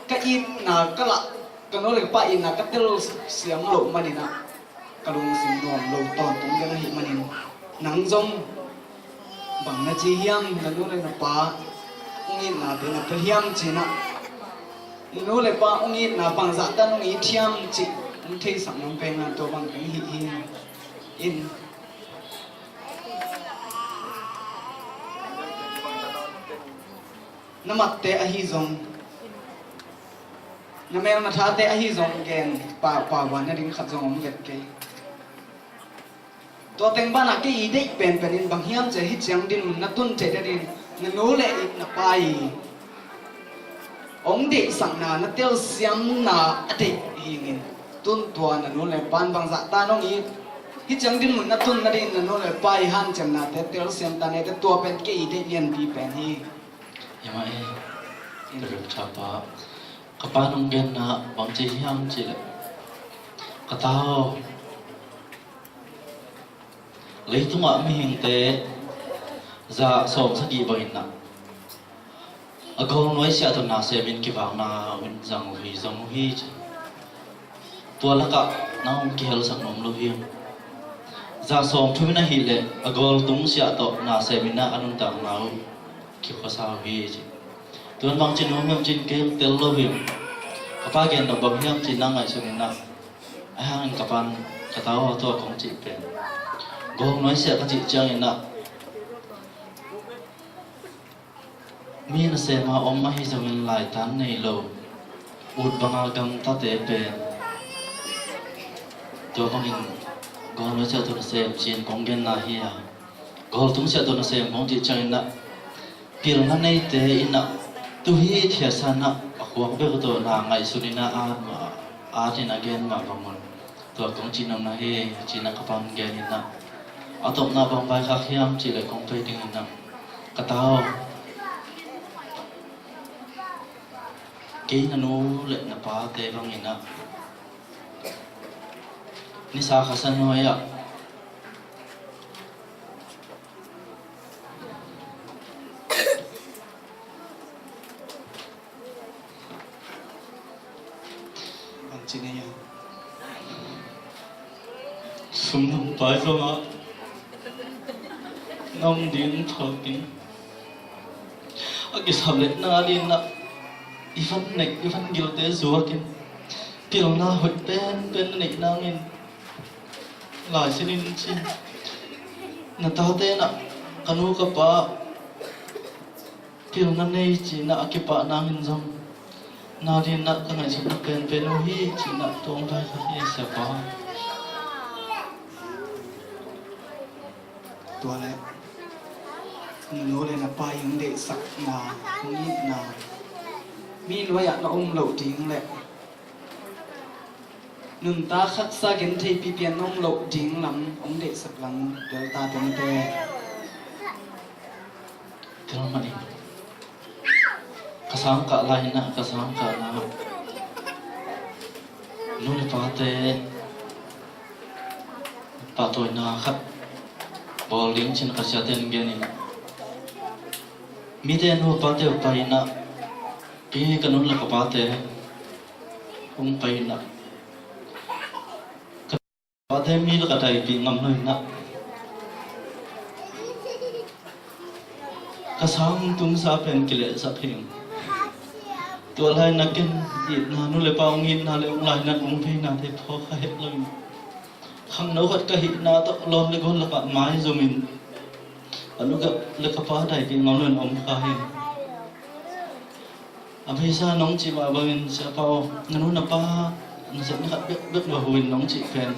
ka itna ka lah, ka nu le ka pa itna ka telsiam loh manin ah, ka lungsim nuam lo tawntung ding ahih manin, nang zong bang na ci hiam, na nu le na pa hong itnate na pia hiam ci-in ah, Nu le pa hong itna bangzah tan hong it hiam cih hong theisak nong peng a, tua bang teng hih hi. In na matte ahi zong, na mel na thate ahi zong gen pa, pa wan na ding khat zong om vet kei. Tua teng banah kei i deih penpen in bang hiam cih leh hih ciang dinmun na tun theih nading na nu le na pa i hong deihsakna, na telsiamna a deih hi ing. Tun tua na nu le pa in bangzah tan hong it, hih ciang dinmun na tun nading na nu le pa i hanciamnate telsiam ta ni ei teh, tua pen kei i deih lianpi pen hi. Hi mah e, ka riltha pa, ka pa nong genna bang ci hiam cih leh, ka ta aw, leitungah mihingte za sawm sagih bangin ah a gawl nuaisiah tawh nasem in kivakna uh in zang uh hi, zong uh hi ci. Tua lakah nang hong kihelsak nuam lo hiam? Za sawm thu in ahih leh a gawl tungsiah tawh nasem in ah a nuntakna uh kikhuasa uh hi ci. Tuan bang ci nuam hiam cin kei hong tel lo hi. Ka pa gen nop bang hiam cin na ngaihsun in ah, ahi hangin ka pan, ka ta aw, tua kong cih pen, gawl nuaisiah ka cih ciangin ah mi nasem a om ahi zongin laitan nei lo, ut banga gamtate pen, tua bangin gawl nuaisiah tawh nasem cin kong genna hi a, gawl tungsiah tawh nasem kong cih ciangin ah, pilna neite in ah, tu hi thiasa in ah a khuak bek uh tawh na ngaihsun in ah, at mah, at in ah gen mah bang un, tua kong cih nuam na hi ci in ah ka pan gen in ah, a tawpna bang vaikhak hiam cih leh kong pai ding in ah, ka ta aw, kei na nu le na pate bangin ah nisa kha sa nuai ah bang ci na hiam? Sum nong pai zongah ngam ding thawkin a kisam leh na ding ah i van nek, i van gilte zuakin pilna hoih penpen na neih nangin laisin in ci. Na tate in ah ka nu ka pa pilna nei ci in ah a kipah nangin zong na ding ah ka ngaihsutna penpen uh hi ci in ah tua hong vaikhak hi, siapa. Tua leh na nu le na pa i hong deihsakna, hong itna, mi nuai-ah na om loh ding le nuntak haksa gentheipi pian na om loh ding lam hong deihsak lang bel ta teng te. Tel mah in, ka sangkah lai in ah, ka sangkah lai nu le pate pahtawina khat bawl ding ci in ka siate in gen in ah, mite nu pate uh pai in ah, kei ka nu le ka pate hong pai in ah, ka pate mi lakah taipih ngam lo in ah, ka sang tungsa pen kilehsak hi ing. Tua lai in ah ken itna, nu le pa hong itna le hong lainat hong peinate phawk kha het lo in, khangno khat ka hihna tawh lawm le gual lakah maizum in, ka nu le ka pa taipih ngam lo in om kha hi ing. A beisa nong cih mah bangin, siapa aw, na nu na pa nasepna khat bekbek va hu in nong cih pen,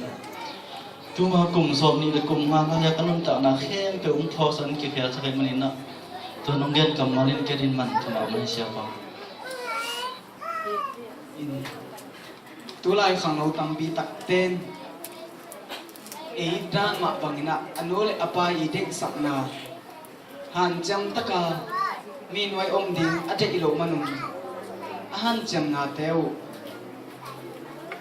tuma kum sawmnih le kum nga lai-a ka nuntakna khempeuh hong phawksak in kikhelsak ahih manin ah, tua nong gen kammal in kei ading man thumah mah hi, siapa. In, tulai khangno tampi takte in ei dan mah bangin ah a nu le a pa i deihsakna hanciam taka mi nuai om ding a deih loh manun, a hanciamnate uh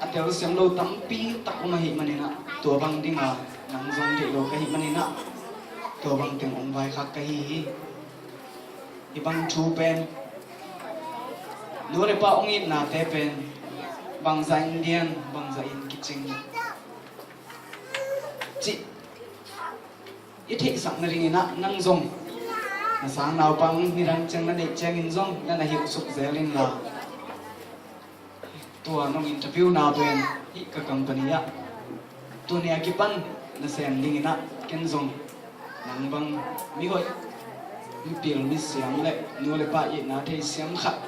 a telsiam lo tampi tak om ahih manin ah, tua bang dinga nang zong deih lo ka hih manin ah, tua bang teng hong vaikhak ka hi hi. Hih bang thu pen, nu le pa hong itnate pen bangzah in lian, bangzah in kicing cih i theihsak nadingin ah, nang zong na sang naupang nidang ciang na neih ciangin zong na na hilh suk zel inla, Tua nong interview na pen hih ka company ah tuni a kipan nasem dingin ah ken zong nang bang mihoih, mipil misiam le nu le pa itna thei siam khat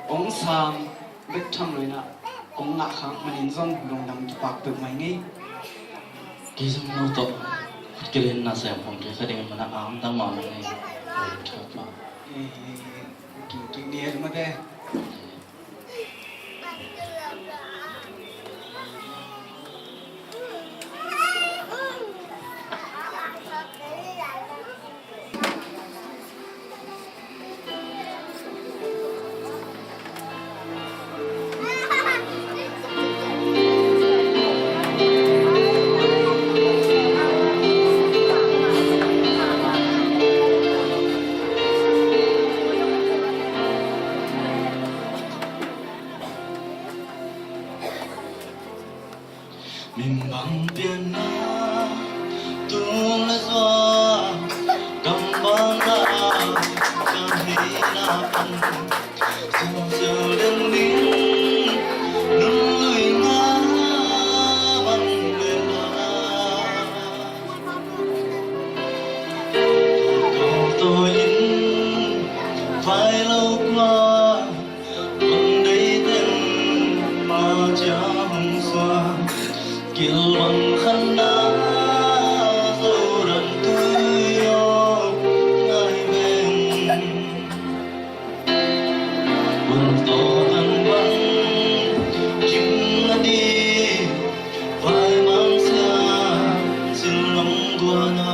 hong sam bek tham loin ah hong ngah khak manin zong lungdam kipak peuhmah ing ei. Kei zong no tawh kei le nasem khong kei kha ding manah a om dang mah ing ei. Thapa. Eh, eh, eh, king king ni eh mate. Min bang pianna tung le zua, kam bang la, kam hei na pan, sung sel den ding, nun lui nga bang le la. Kau tawi in vai lo kua, bang dei teng ma cia hong sua. Kilbang khanna Zoram tui aw ngai veng. Bul tawh tan bang kim na di, vai mang sia sil lam guana.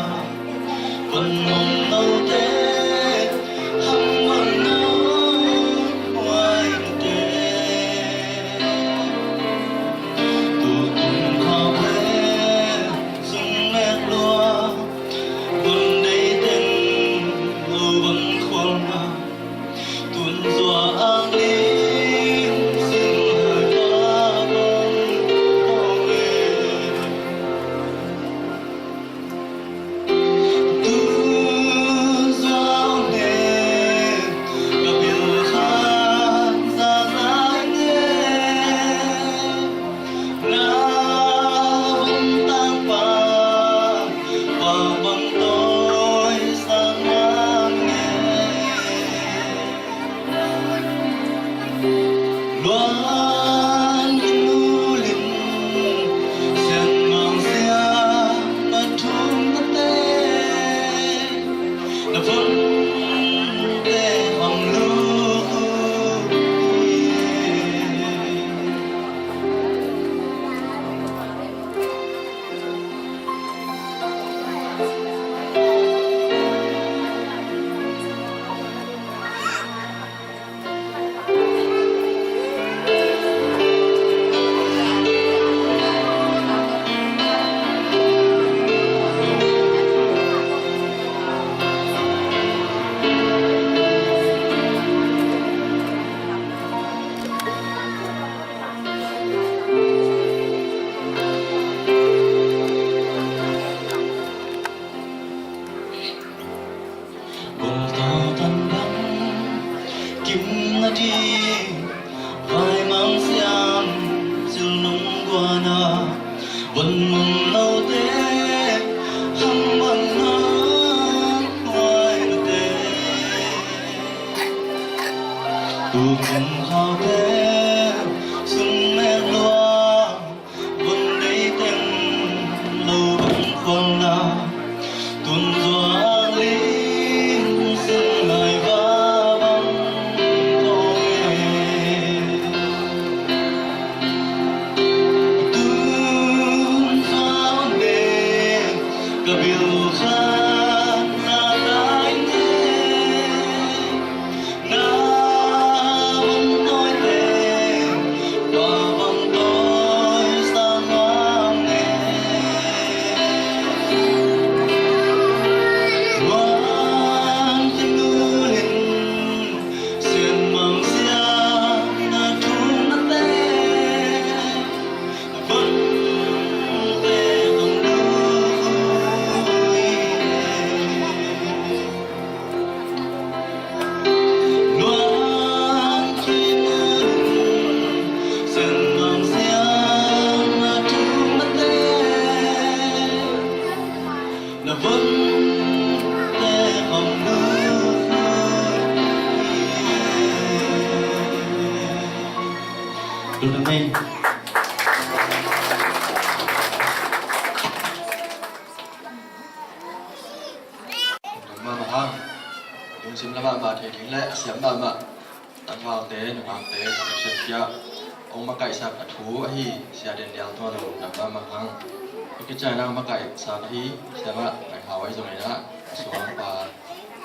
Van mong note, ham van no, huai note. Tu kum khau he, sung mek lua, van dei teng lo van khual na. Tun zua ang lim sing hai pa bang ong e. Tun zua ong e, ka bil khan za za ong e. Na vun tang pa, pa bang tawi sang mang e. Luan in u lim, sian mang sia na thum na te, na vun te hong lu. Bul tawh tan bang kim na di, vai mang siam sil nong guana. Van mong note, ham bang na huai note. Tu kum khaute sung mek lua, bang dei teng lo bang khual na. Tun zua lim sung lai va bang kong e. Tun zua ne ka bil khan na tai ne. Na hun tawi te Lungdam ei. Lungdam mahmah hang. Lungsim la mahmah thei ding le a siam mahmah tangvalte, nungakte, siamsiam kia hong makaihsak a thu ahi Sia Den Liang tungah lungdam mahmah hang. Tua khit ciangin a makaihsak ahi Sia Mah Ngai Hau ahi zongin ah a suangpa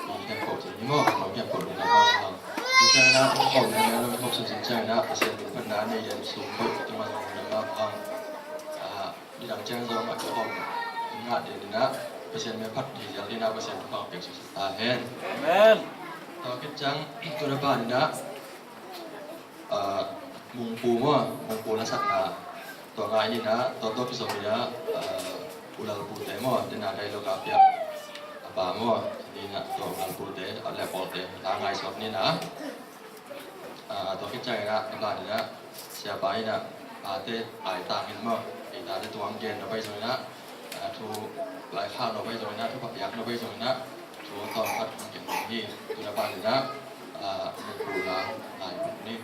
mi khempeuh ci ni maw, a no khempeuh lungdam mahmah hang. Tua ciangin ah a khawm nai nai lo khawm sunsun ciangin ah Pasian phatna nei lian sung koih tungah lungdam mahmah hang. Ah, nidang ciang zong a kikhawm ngah den in ah Pasian min phat thei ziau ding in ah Pasian thupha piak suaksuak ta hen. Amen. Tua khit ciang tuna pan in ah, ah, Mungpu maw, Mungpu lasakna tua ngai in ah tua tawh kizom in ah, ah, U Lalpute maw, tena dai lo ka piak a pa maw, ni in ah tua U Lalpute a le pawlte la ngai suak ni in ah. Ah, tua khit ciangin ah a ban in ah siapa in ah pate ai tangin maw, ei tate tuang gen na pai zongin ah, ah, thu laikhak na pai zongin ah, thu papiak na pai zongin ah, thu tawm khat hong gen hi. Tuna ban in ah, ah, Mungpu la ngai ni.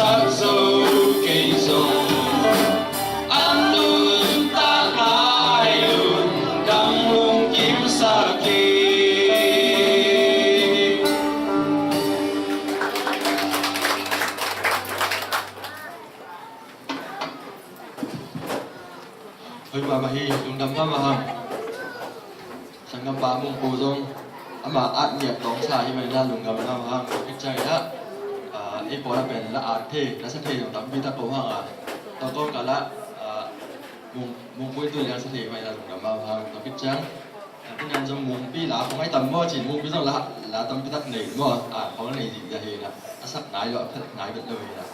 Sak zo kei zong a nuntak lai lungdam hong kimsak hi. Hoih mahmah hi, lungdam mahmah hang. Sanggampa Mungpu zong ama at ngiat tawngsa hi manin a lungdam mahmah hang. Tua khit ciangin ah, ah, ei pawl a pen la at thei, la sa thei zong tampi tak ko hang a. Tua kawmkal ah, ah, Mung, Mungpu in tuni la sa thei hi manin a lungdam mahmah hang. Tua khit ciang, ah, tuni in zong Mungpi la khong ai tam maw cin, Mungpi zong la, la tampi tak nei maw, ah, khong nei ding hi na. A sak nai lo, a phet nai vet lo hi na.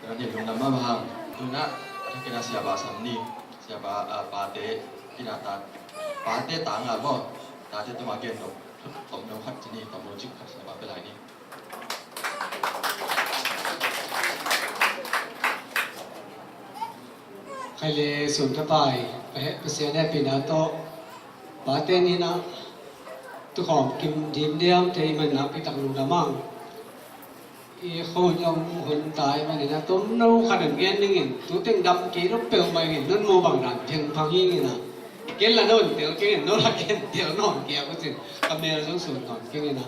Tua ni lungdam mahmah hang. Tuna a thakin a siapa sam ni. Siapa, ah, pate ina ta, pate tanga maw, tate tuma gen lo. Tomno khat ci ni, tomno cik khat siapa pe lai ni. Khai le sun thapai, Pasian hehpihna tawh pate ni na tukhawm kim dim diam thei man nakpi tak lungdam hang. I khawng zong hun tai manin a tomno khat in gen dingin, tu teng dam kei lo peuhmah in, nun mu bang dan thengphang hi ing in a. Ken la non tel keng in, no la ken tel non kei a, ko cin ka mel zong sun non keng in a.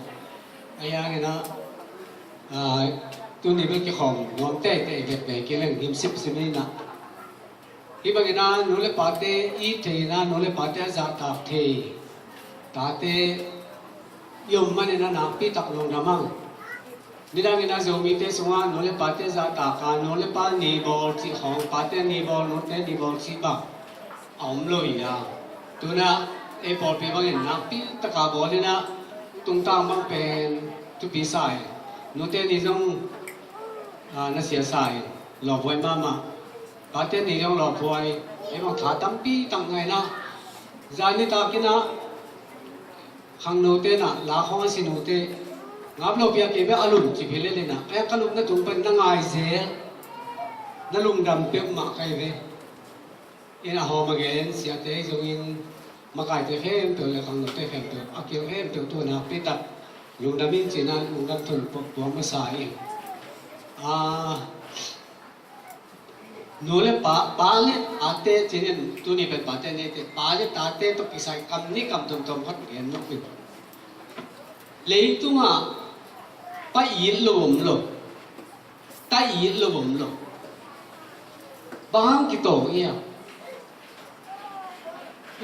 A yang in a, a, tuni bel kikhawm nuam teitei, bek bei kileng him sipsip in a. Hih bangin a nu le pate it thei in a, nu le pate a zahtak thei tate i om manin a nakpi tak lungdam hang. Nidangin a Zomite sungah nu le pate zahtak a, nu le pa ni bawl cih khawng, pate ni bawl, nute ni bawl cih bang a om lo hi a. Tuna ei pawlpi bangin nakpi taka bawl in a, tungtang bang pen thupi sa hi. Nute ni zong, a, na sia sa hi. Lawphuai mahmah. Pate ni zong lawphuai, ei bang tha tampi tak ngah in a. Zan nitak in a, khangnote na, la khawng a si note, ngap lo pia kei bek a lum ci phi lel in a. Ai, ka lupna tung pan na ngai zel, na lungdam peuhmah ka hi ve. In a hawm a gen, siate zongin, makaite khempeuh le khangnote khempeuh, a kil khempeuh tu nakpi tak lungdam in ci in a, lungdam thun puak, puak masa in. Ah, nu le pa, pa le tate cinin, tuni pen pate ni te, pa le tate tawh kisai kam ni kam tomtom khat gen nuam ing. Leitungah pa it lo om lo, ta it lo om lo. Bang hang kitawng hiam?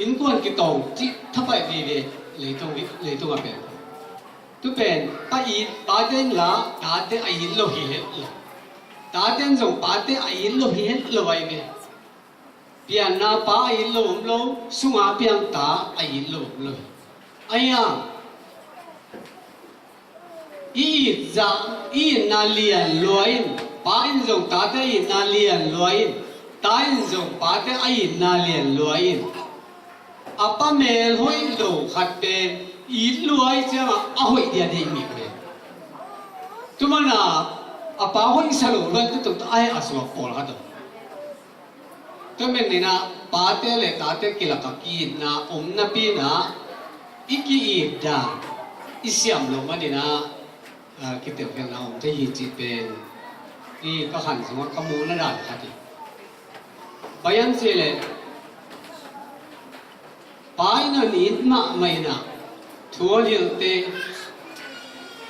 Innkuan kitawng cih thapai vive leitung, leitungah pen. Tu pen, pa it, pate in la, tate a it lo hi het lo. Tate in zong pate a it lo hi het lo ahi ve. Pianna pa a it lo om lo, sunga piang ta a it lo om lo hi. Ahi hang, i it zah, i itna lian lua in, pa in zong tate a itna lian lua in, ta in zong pate a itna lian lua in. A pa mel hoih lo khat pen it lua i ciangah a hoih dia deih mi ko hi. Tu mana a pa hoihsa lo lua in tu tuk ta ai a suak pawlkhat om. Tua manin ah pate le tate kilakah ki-itna om napi-in ah i ki-it dan i siam loh manin ah, ah, kitelkhialhna om thei hi cih pen i ka khan sungah ka muhna dan khat hi. Bang hiam cih leh pa in a it mahmah in ah thu a hilhte,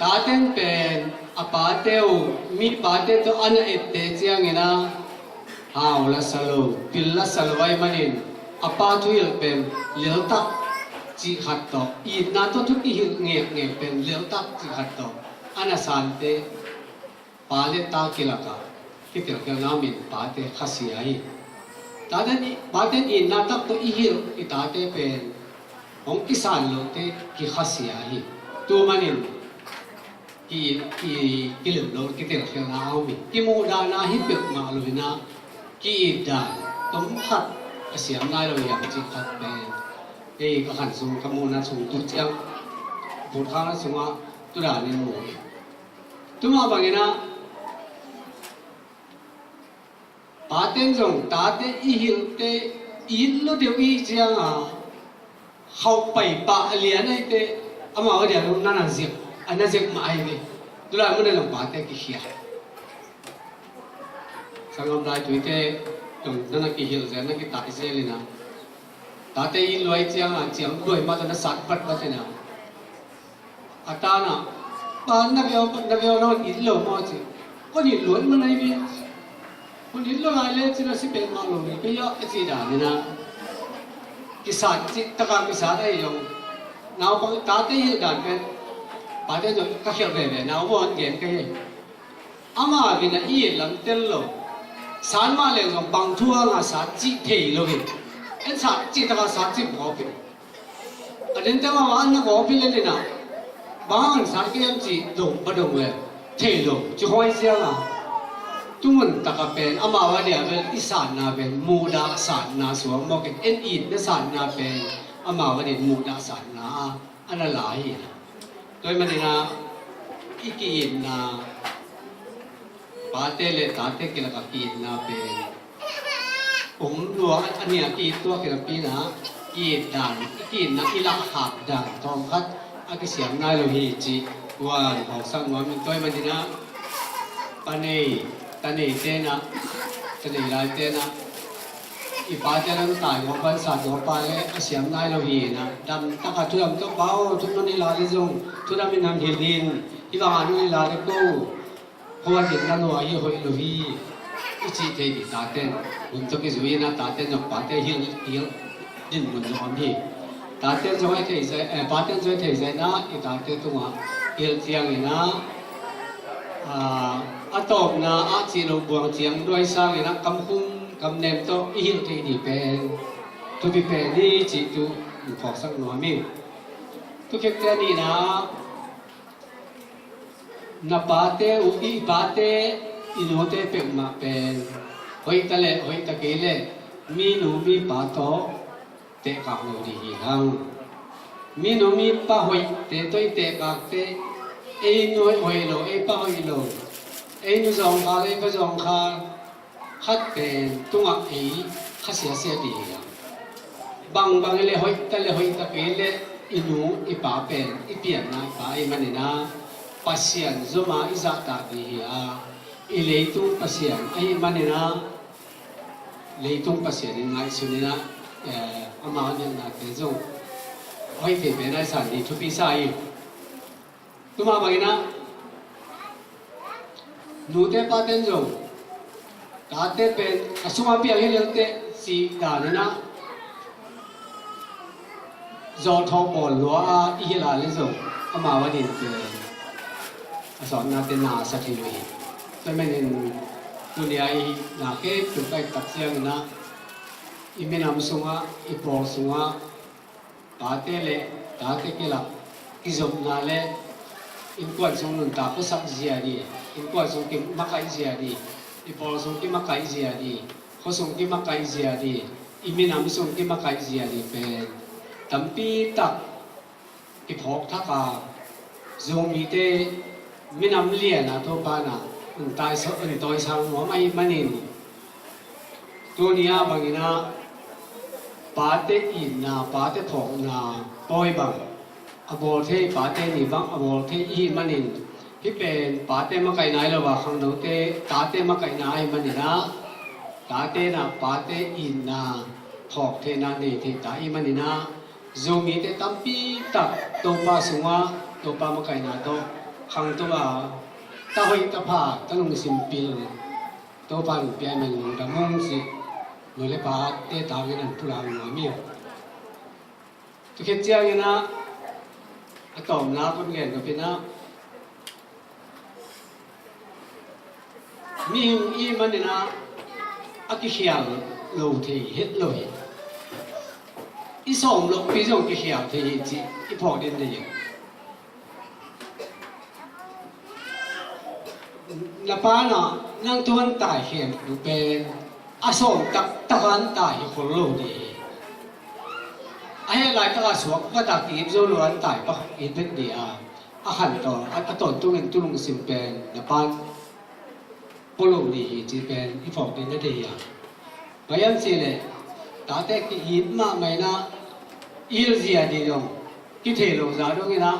taten pen a pate uh, mi pate tawh a na ette ciangin ah hau la sa lo, pil la sa lo ahih manin a pa thuhilh pen leltak cih khat tawh, itna tawh thu kihilh ngekngek pen leltak cih khat tawh a na sante, pa le ta kilakah kitelkhialhna om in pate khasia hi. Taten i, paten itna tak tawh i hilh i tate pen hong kisan lote kikhasia hi. Tua manin ki, ki, kilem lo kitelkhialhna a om hi. Kimuhdahna hi peuhmah lo in ah ki-it dan tomkhat a siam nai lo hiam cih khat pen ei ka khan sung, ka muhna sung tu ciang putkhakna sungah tu danin mu hi. Tua mah bangin ah paten zong tate i hilhte it lo deuh i hih ciangin ah khauh pai pah a lian ahih teh amau a dialu na na zek, a na zek mah ahi ve. Tu lai munah zong pate kikhia. Sanggam lai tuite zong na na kihilh zel, na kitai zel in ah, tate it luai ciang a, ciang luai mah tawh na sat vat vat in ah, a tan ah, "Pa, na veu, na veu, na hon it lo maw?" ci. "Hon it luat mah na hi ve. Hon it lo lai le ci na si pek mah lo ve kei ah," a cih dan in ah, kisat cih tak a kisat ahi zong, naupang tate hilh dan pen, pate zong ka khialh veve, naupang hong gen ka hi. Amau in ah i it lam tel lo. Sat mah leng zong bang thu hang a sat cih thei lo hi. En sat cih tak a sat cih gawp hi. A den teng amau an na gawp hi lel in ah, "Bang hang sat kei hiam?" ci dong, ba dong le thei lo. Ci huai ciang a, tu mun tak a pen amau a dia bel i satna pen muhdah satna suak mawk in, en itna satna pen amau a din muhdah satna a, a na la hi. Tua ahih manin ah i ki-itna, pate le tate kilak a ki-itna pen om lua a, a nih a ki-it tuak hi napi in ah, ki-it dan, i ki-itna i lahkhak dan tawm khat a kisiam nai lo hi cih tua hong phawksak nuam ing. Tua ahih manin ah, pa nei, ta neite in ah, ta nei laite in ah, i pate lam tai ngawp a, sat ngawp a le a siam nai lo hi in ah, dam tak a thu dam tawh, "Pa aw, thu na hon it lai le zong thu dam in hong hilh in, hih bang a na hon it lai le ko, huan in na lua hi, hoih lo hi," i cih thei ding. Taten hun tawh kizui in ah, taten zong pate hilh, hilh dinmun zong om hi. Taten zong a thei zai, eh, paten zong a thei zai in ah, i tate tungah hilh ciang in ah, ah, a tawpna ah cih lo buang ciang luai sang in ah, kamkhum kamnem tawh i hilh thei ding pen thupi pen hi cih tu hong phawksak nuam ing. Tu khit ciang in ah, na pate uh, i pate, i nute peuhmah pen hoih ta le hoih ta kei le, mi nu mi pa tawh tehkak lo ding hi hang. Mi nu mi pa hoihte tawh i tehkakte, ei nu hoih lo, ei pa hoih lo, ei nu zawngkhal, ei pa zawngkhal, khat pen tungah ei khasia sia ding hi hang. Bangbang hi le hoih ta le hoih ta kei le, i nu i pa pen i pianna i pa ahih manin ah, Pasian zom a i zahtak ding hi a, i leitung Pasian ahih manin ah, leitung Pasian in ngaihsun in ah, eh, amau a nilhnate zong hoih thei pen a i san ding thupi sa hi. Tua mah bangin ah, nute paten zong tate pen a sungah piang hi lel teh cih dan in ah, zawhthawh bawl lua a i hilh lai le zong, amau a din pen a sawtnate na sa thei uh hi. Tua manin tuni a i na khempeuh ka i tak ciangin ah, i minam sungah, i pawl sungah, pate le tate kilak kizopna le innkuan sung nuntak khuasak zia ding, innkuan sung kimakaih zia ding, i pawl sung kimakaih zia ding, khua sung kimakaih zia ding, i minam sung kimakaih zia ding pen tampi tak kiphawk thak a, Zomite minam lian a Topa in ah hong tawi sa, hong tawisang nuam ahih manin, tuni a bangin ah pate itna, pate phawkna pawi bang a bawl thei, pate ni bang a bawl thei i hih manin, hih pen pate makaihna hi lo a, khangnote tate makaihna ahih manin ah, tate in ah pate itna phawk theihna nei thei ta ahih manin ah, Zomite tampi tak Topa sungah, Topa makaihna tawh khangto a, ta hoih ta pha, ta lungsim pil, Topa in hong pia ahih manin lungdam ung cih nu le pate tangin hong pulak nuam hi. Tua khit ciangin ah, a tawpna kong gen nop in ah, mihing i hih manin ah a kikhial lo thei het lo hi. I sawm lohpi zong kikhial thei hi cih i phawk ding hi. Na pa in ah nang thu hong tai khempeuh pen a sawm taktak a hong tai hi khol lo ding hi. A heh laitak a suak vat a ki-it zo lo a hong tai pa it bek ding a, a khan tawn, a, a tawntungin tu lungsim pen na pa in pua lo ding hi cih pen i phawk ding na deih hi a. Bang hiam cih leh tate ki-it mahmah in ah, i hilh zia ding zong kithei lo zah dongin ah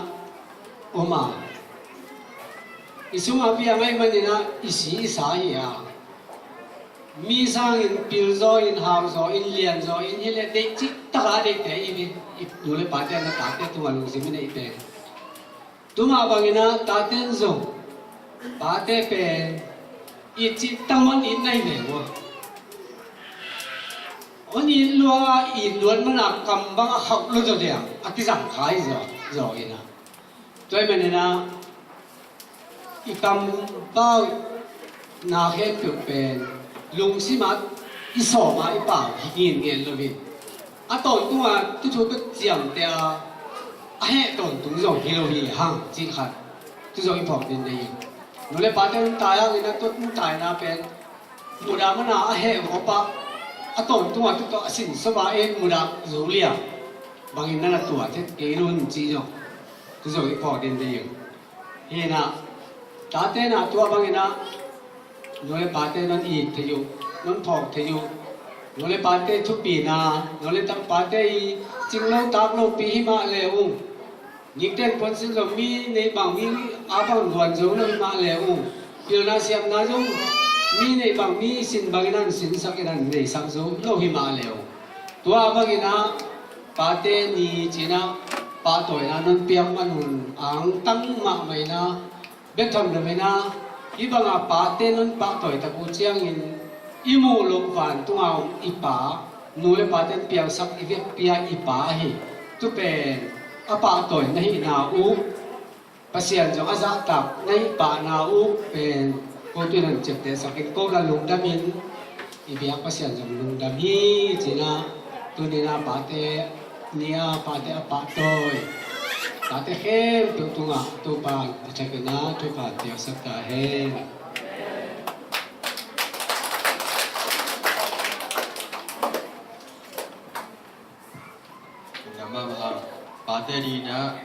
om a, i sungah piang ahih manin ah i si i sa hi a, Mi sangin pil zaw in, hau zaw in, lian zaw in, hi le deih cih taka deihte i, i nu le pate na tate tungah lungsim i neih pen. Tuma bangin ah tate in zong pate pen it cih tak man it nai ve ua. On it lua a it luat mana kam bang a khauh lo zaw dia a kizang kha hi zaw, zaw in ah. Tua ahih manin ah i kam pau na khempeuh pen lungsim ah i sawm a i pau hi ngingen lo hi. A tawntung a tu thu ka ciamteh a, a heh tawntung zong hi lo hi hang cih khat tu zong i phawk den ding hi. Nu le pate hong tai hangin a tuat hong taina pen mudah mana a heh vawp a, a tawntung a tu tawh a sin sawm a en mudah zo liang bangin na na tuah thei kei lo hi cih zong tu zong i phawk den ding hi. Hi in ah tate in ah tua bangin ah nu le pate non it thei uh, non phawk thei uh. Nu le pate thupina, nu le pate i cing lo tak lopi hi mah le ung. Nikten puansil zong mi neih bang mi a bang luan zo lo hi mah le ung. Pilna siamna zong mi neih bang mi sin bangin an sinsak in an neisak zo lo hi mah le ung. Tua bangin ah pate ni ci-in ah pahtawina non piak man un angtang mahmah in ah bia thon lo in ah, hih banga pate non pahtawi tak uh ciangin i muh loh vantunga om i Pa, nu le pate in piangsak i vekpi a i Pa ahi. Tu pen a pahtawi na hihna uh Pasian zong a zahtak na hih pahna uh pen ko tu in hong ciaptehsak in ko la lungdamin i biak Pasian zong lungdam hi ci-in ah tuni in ah pate ni a pate a pahtawi pate khempeuh tungah Topa'n a thakin ah Topa'n piaksak ta hen. Lungdam mahmah hang. Pate ni in ah,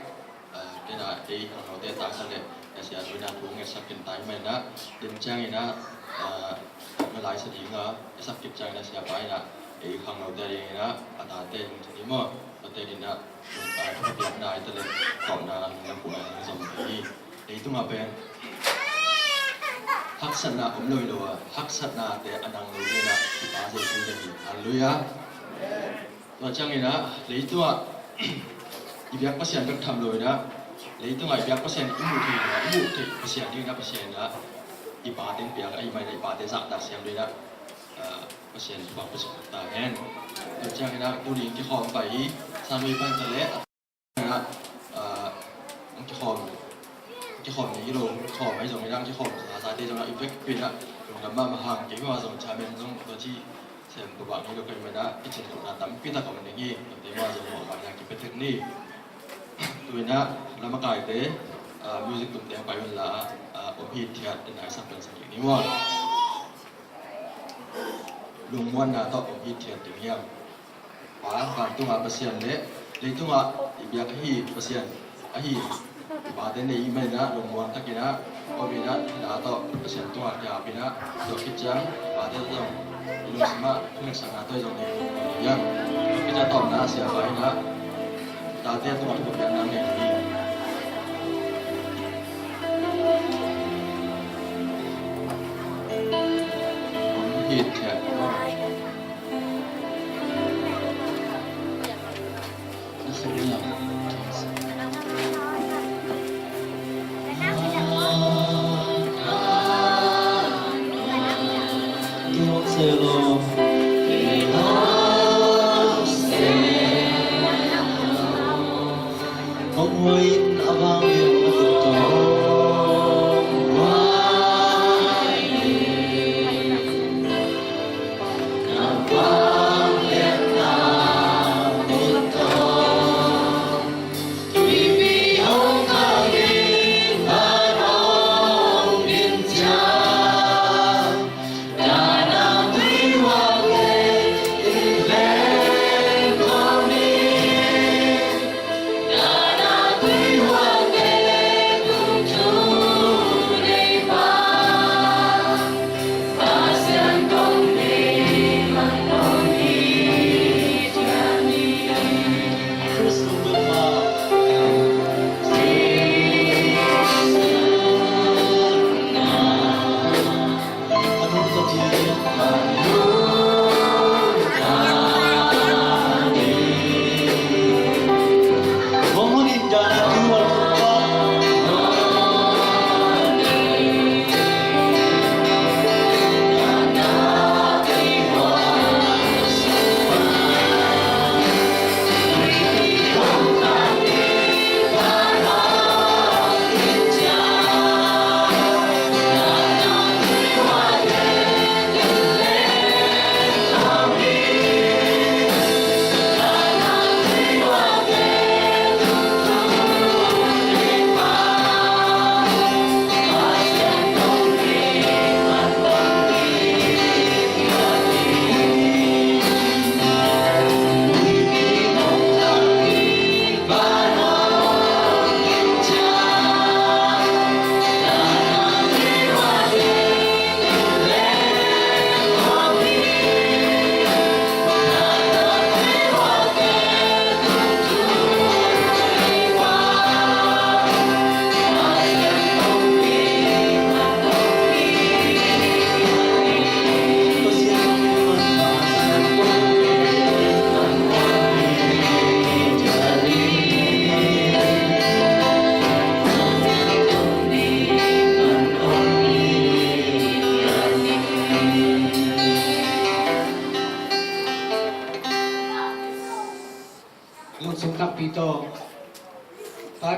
ah, ken ah ei khangnote taksa le, a sia zui in ah thu ngetsak kin tai mah in ah, den ciangin ah, ah, na lai sa ding a, a sak kip ciangin ah siapa in ah ei khangnote dingin ah a tate lungthin hi maw? Pate ni in ah, ah, thu piakna i ta le tawpna na kuan zong hi. Leitungah pen haksatna om lo hi lo a, haksatnate a nang lo dingin ah i Pa Jesu hi. Halleluiah. Tua ciangin ah leitungah i biak Pasian bek tham lo in ah, leitungah i biak Pasian i muh theih lo a, i muh theih Pasian dingin ah Pasian in ah i pate piak ahih manin ah i pate zahtak siam dingin ah, ah, Pasian thupha pia suk ta hen. Tua ciangin ah tuni in kikhawm pai hi, Sami pan ta leh ah, ah, kikhawm, kikhawm ni lo, kikhawm ahi zongin ah kikhawm sa sate zong ah i vekpi in ah lungdam mahmah hang. Keimah zong chairman zong tua ci sem pabah ni lo ka hih manin ah i cin lohna tampi tak a om ding hi. Tua te mah zong mawhmawhna kipia thei ni. Tu in ah lamakaite, ah, music tumte pai un la, ah, Om Hitthiat in ah i sak pen sak kik ni maw? Lungmuanna tawh om hitthiat ding hiam? Pa, vantungah Pasian le leitungah i biak ahi Pasian ahi i pate nei i hih manin ah lungmuang takin ah om in ah, na tawh Pasian tungah kiap in ah, tua khit ciang i pate zong i lungsim ah thunetsakna tawh zong nei hiam? Tua khit ciang tawpna ah siapa in ah tate tungah thupha piakna nei hi. Om hitthiat.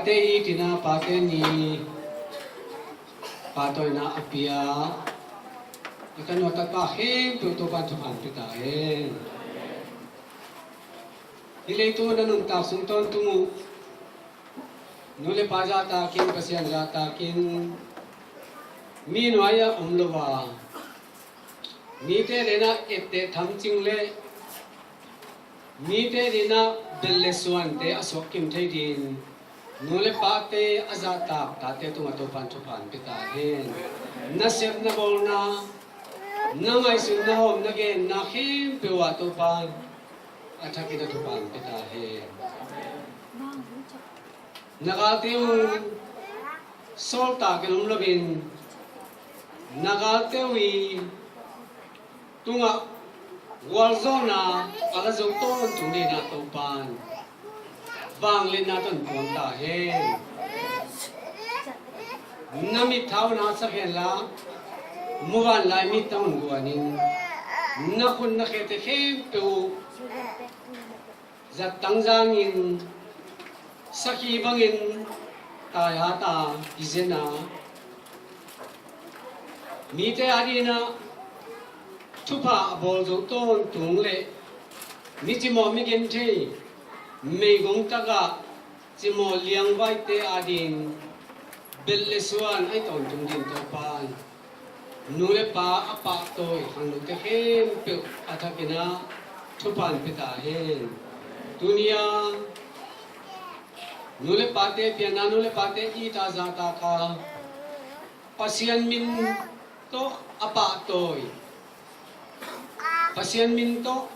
Te i tina pate ni pahtawina a pia a tanu a tapa khempeuh Topan thupha pia ta hen. Hih leitung a nuntak sung tawntung uh nu le pa zahtakin, Pasian zahtakin, mi nuai-ah om lo a, mite adingin etteh thamcing le mite adingin bel le suante a suak kim thei dingin nu le pate a zahtak tate tungah Topan thupha pia ta hen. Na sep na bawlna, na ngaihsutna, hawmna, genna khempeuh ah Topan a thakin a thupha pia ta hen. Na galte uh sawltakin om loin, na galte uh i tungah gualzawhna a la zo tawntung dingin Topan vangliatna tawh hong puang ta hen. Na mittha uh na sak henla, muvanlai mittang hong guanin, na khut na khete khempeuh zattang zangin, sakhi bangin tai hat a, i zen a, mite adingin thupha a bawl zo tawntung le mi cimawh, mi genthei, meigong takah cimawh liangvaite adingin bel le suan a hi tawntung dingin Topan nu le pa a pahtawi khangnote khempeuh a thakin thupha pia ta hen. Tuni-a nu le pate pianna, nu le pate it a zahtak a, Pasian min tawh a pahtawi, Pasian min tawh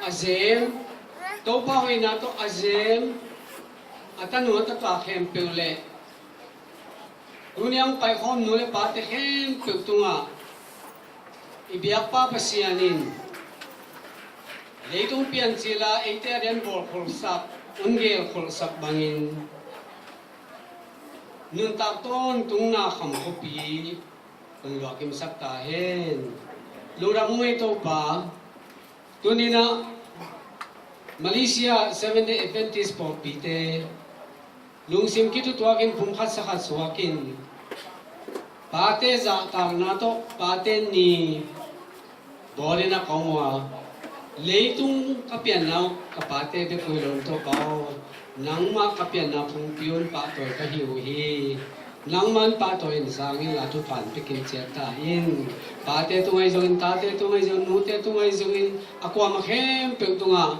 a zem, Topa hoihna tawh a zem a tanu a tapa khempeuh le tuni a hong paikhawm nu le pate khempeuh tungah i biakpa Pasian in leitung piancil a eite adingin bawlkholhsak, hong gelkholhsak bangin nuntak tawntungna kham khuapi hong luahkimsak ta hen. Lungdam ung ei Topa. Tuni-in Malaysia Seventh Day Adventist pawlpite lungsim kithutuakin, pumkhat sakhat suakin, pate zahtakna tawh pate ni bawlin a ka om uh a, leitung ka pianna uh ka pate bek uh hi lo in Topa aw, nangmah ka pianna phungpi un pahtawi ka hi uh hi. Nangmah in pahtawi in sang inla thupha in pia kim ciat ta in. Pate tung ahi zongin, tate tung ahi zongin, nute tung ahi zongin, a kuamah khempeuh tungah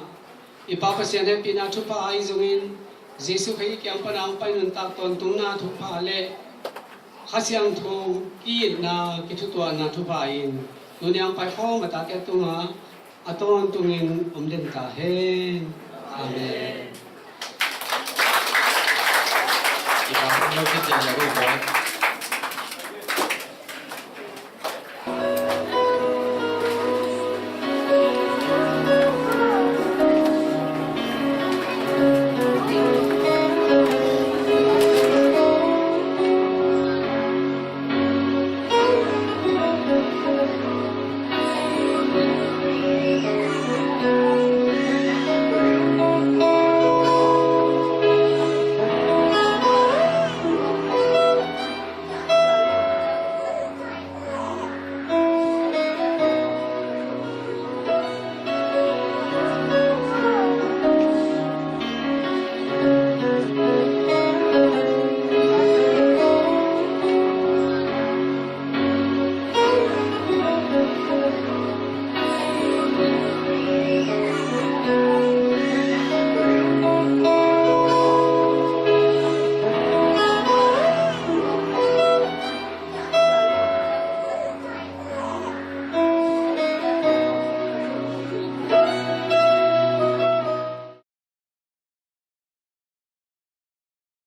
i Pa Pasian hehpihna thupha ahi zongin, Jesuh Khrih kiang pan a hong pai nuntak tawntungna thupha le Kha Siangtho ki-itna, kithutuahna thupha in tuni a hong paikhawm a tate tungah a tawntungin om den ta hen. Amen.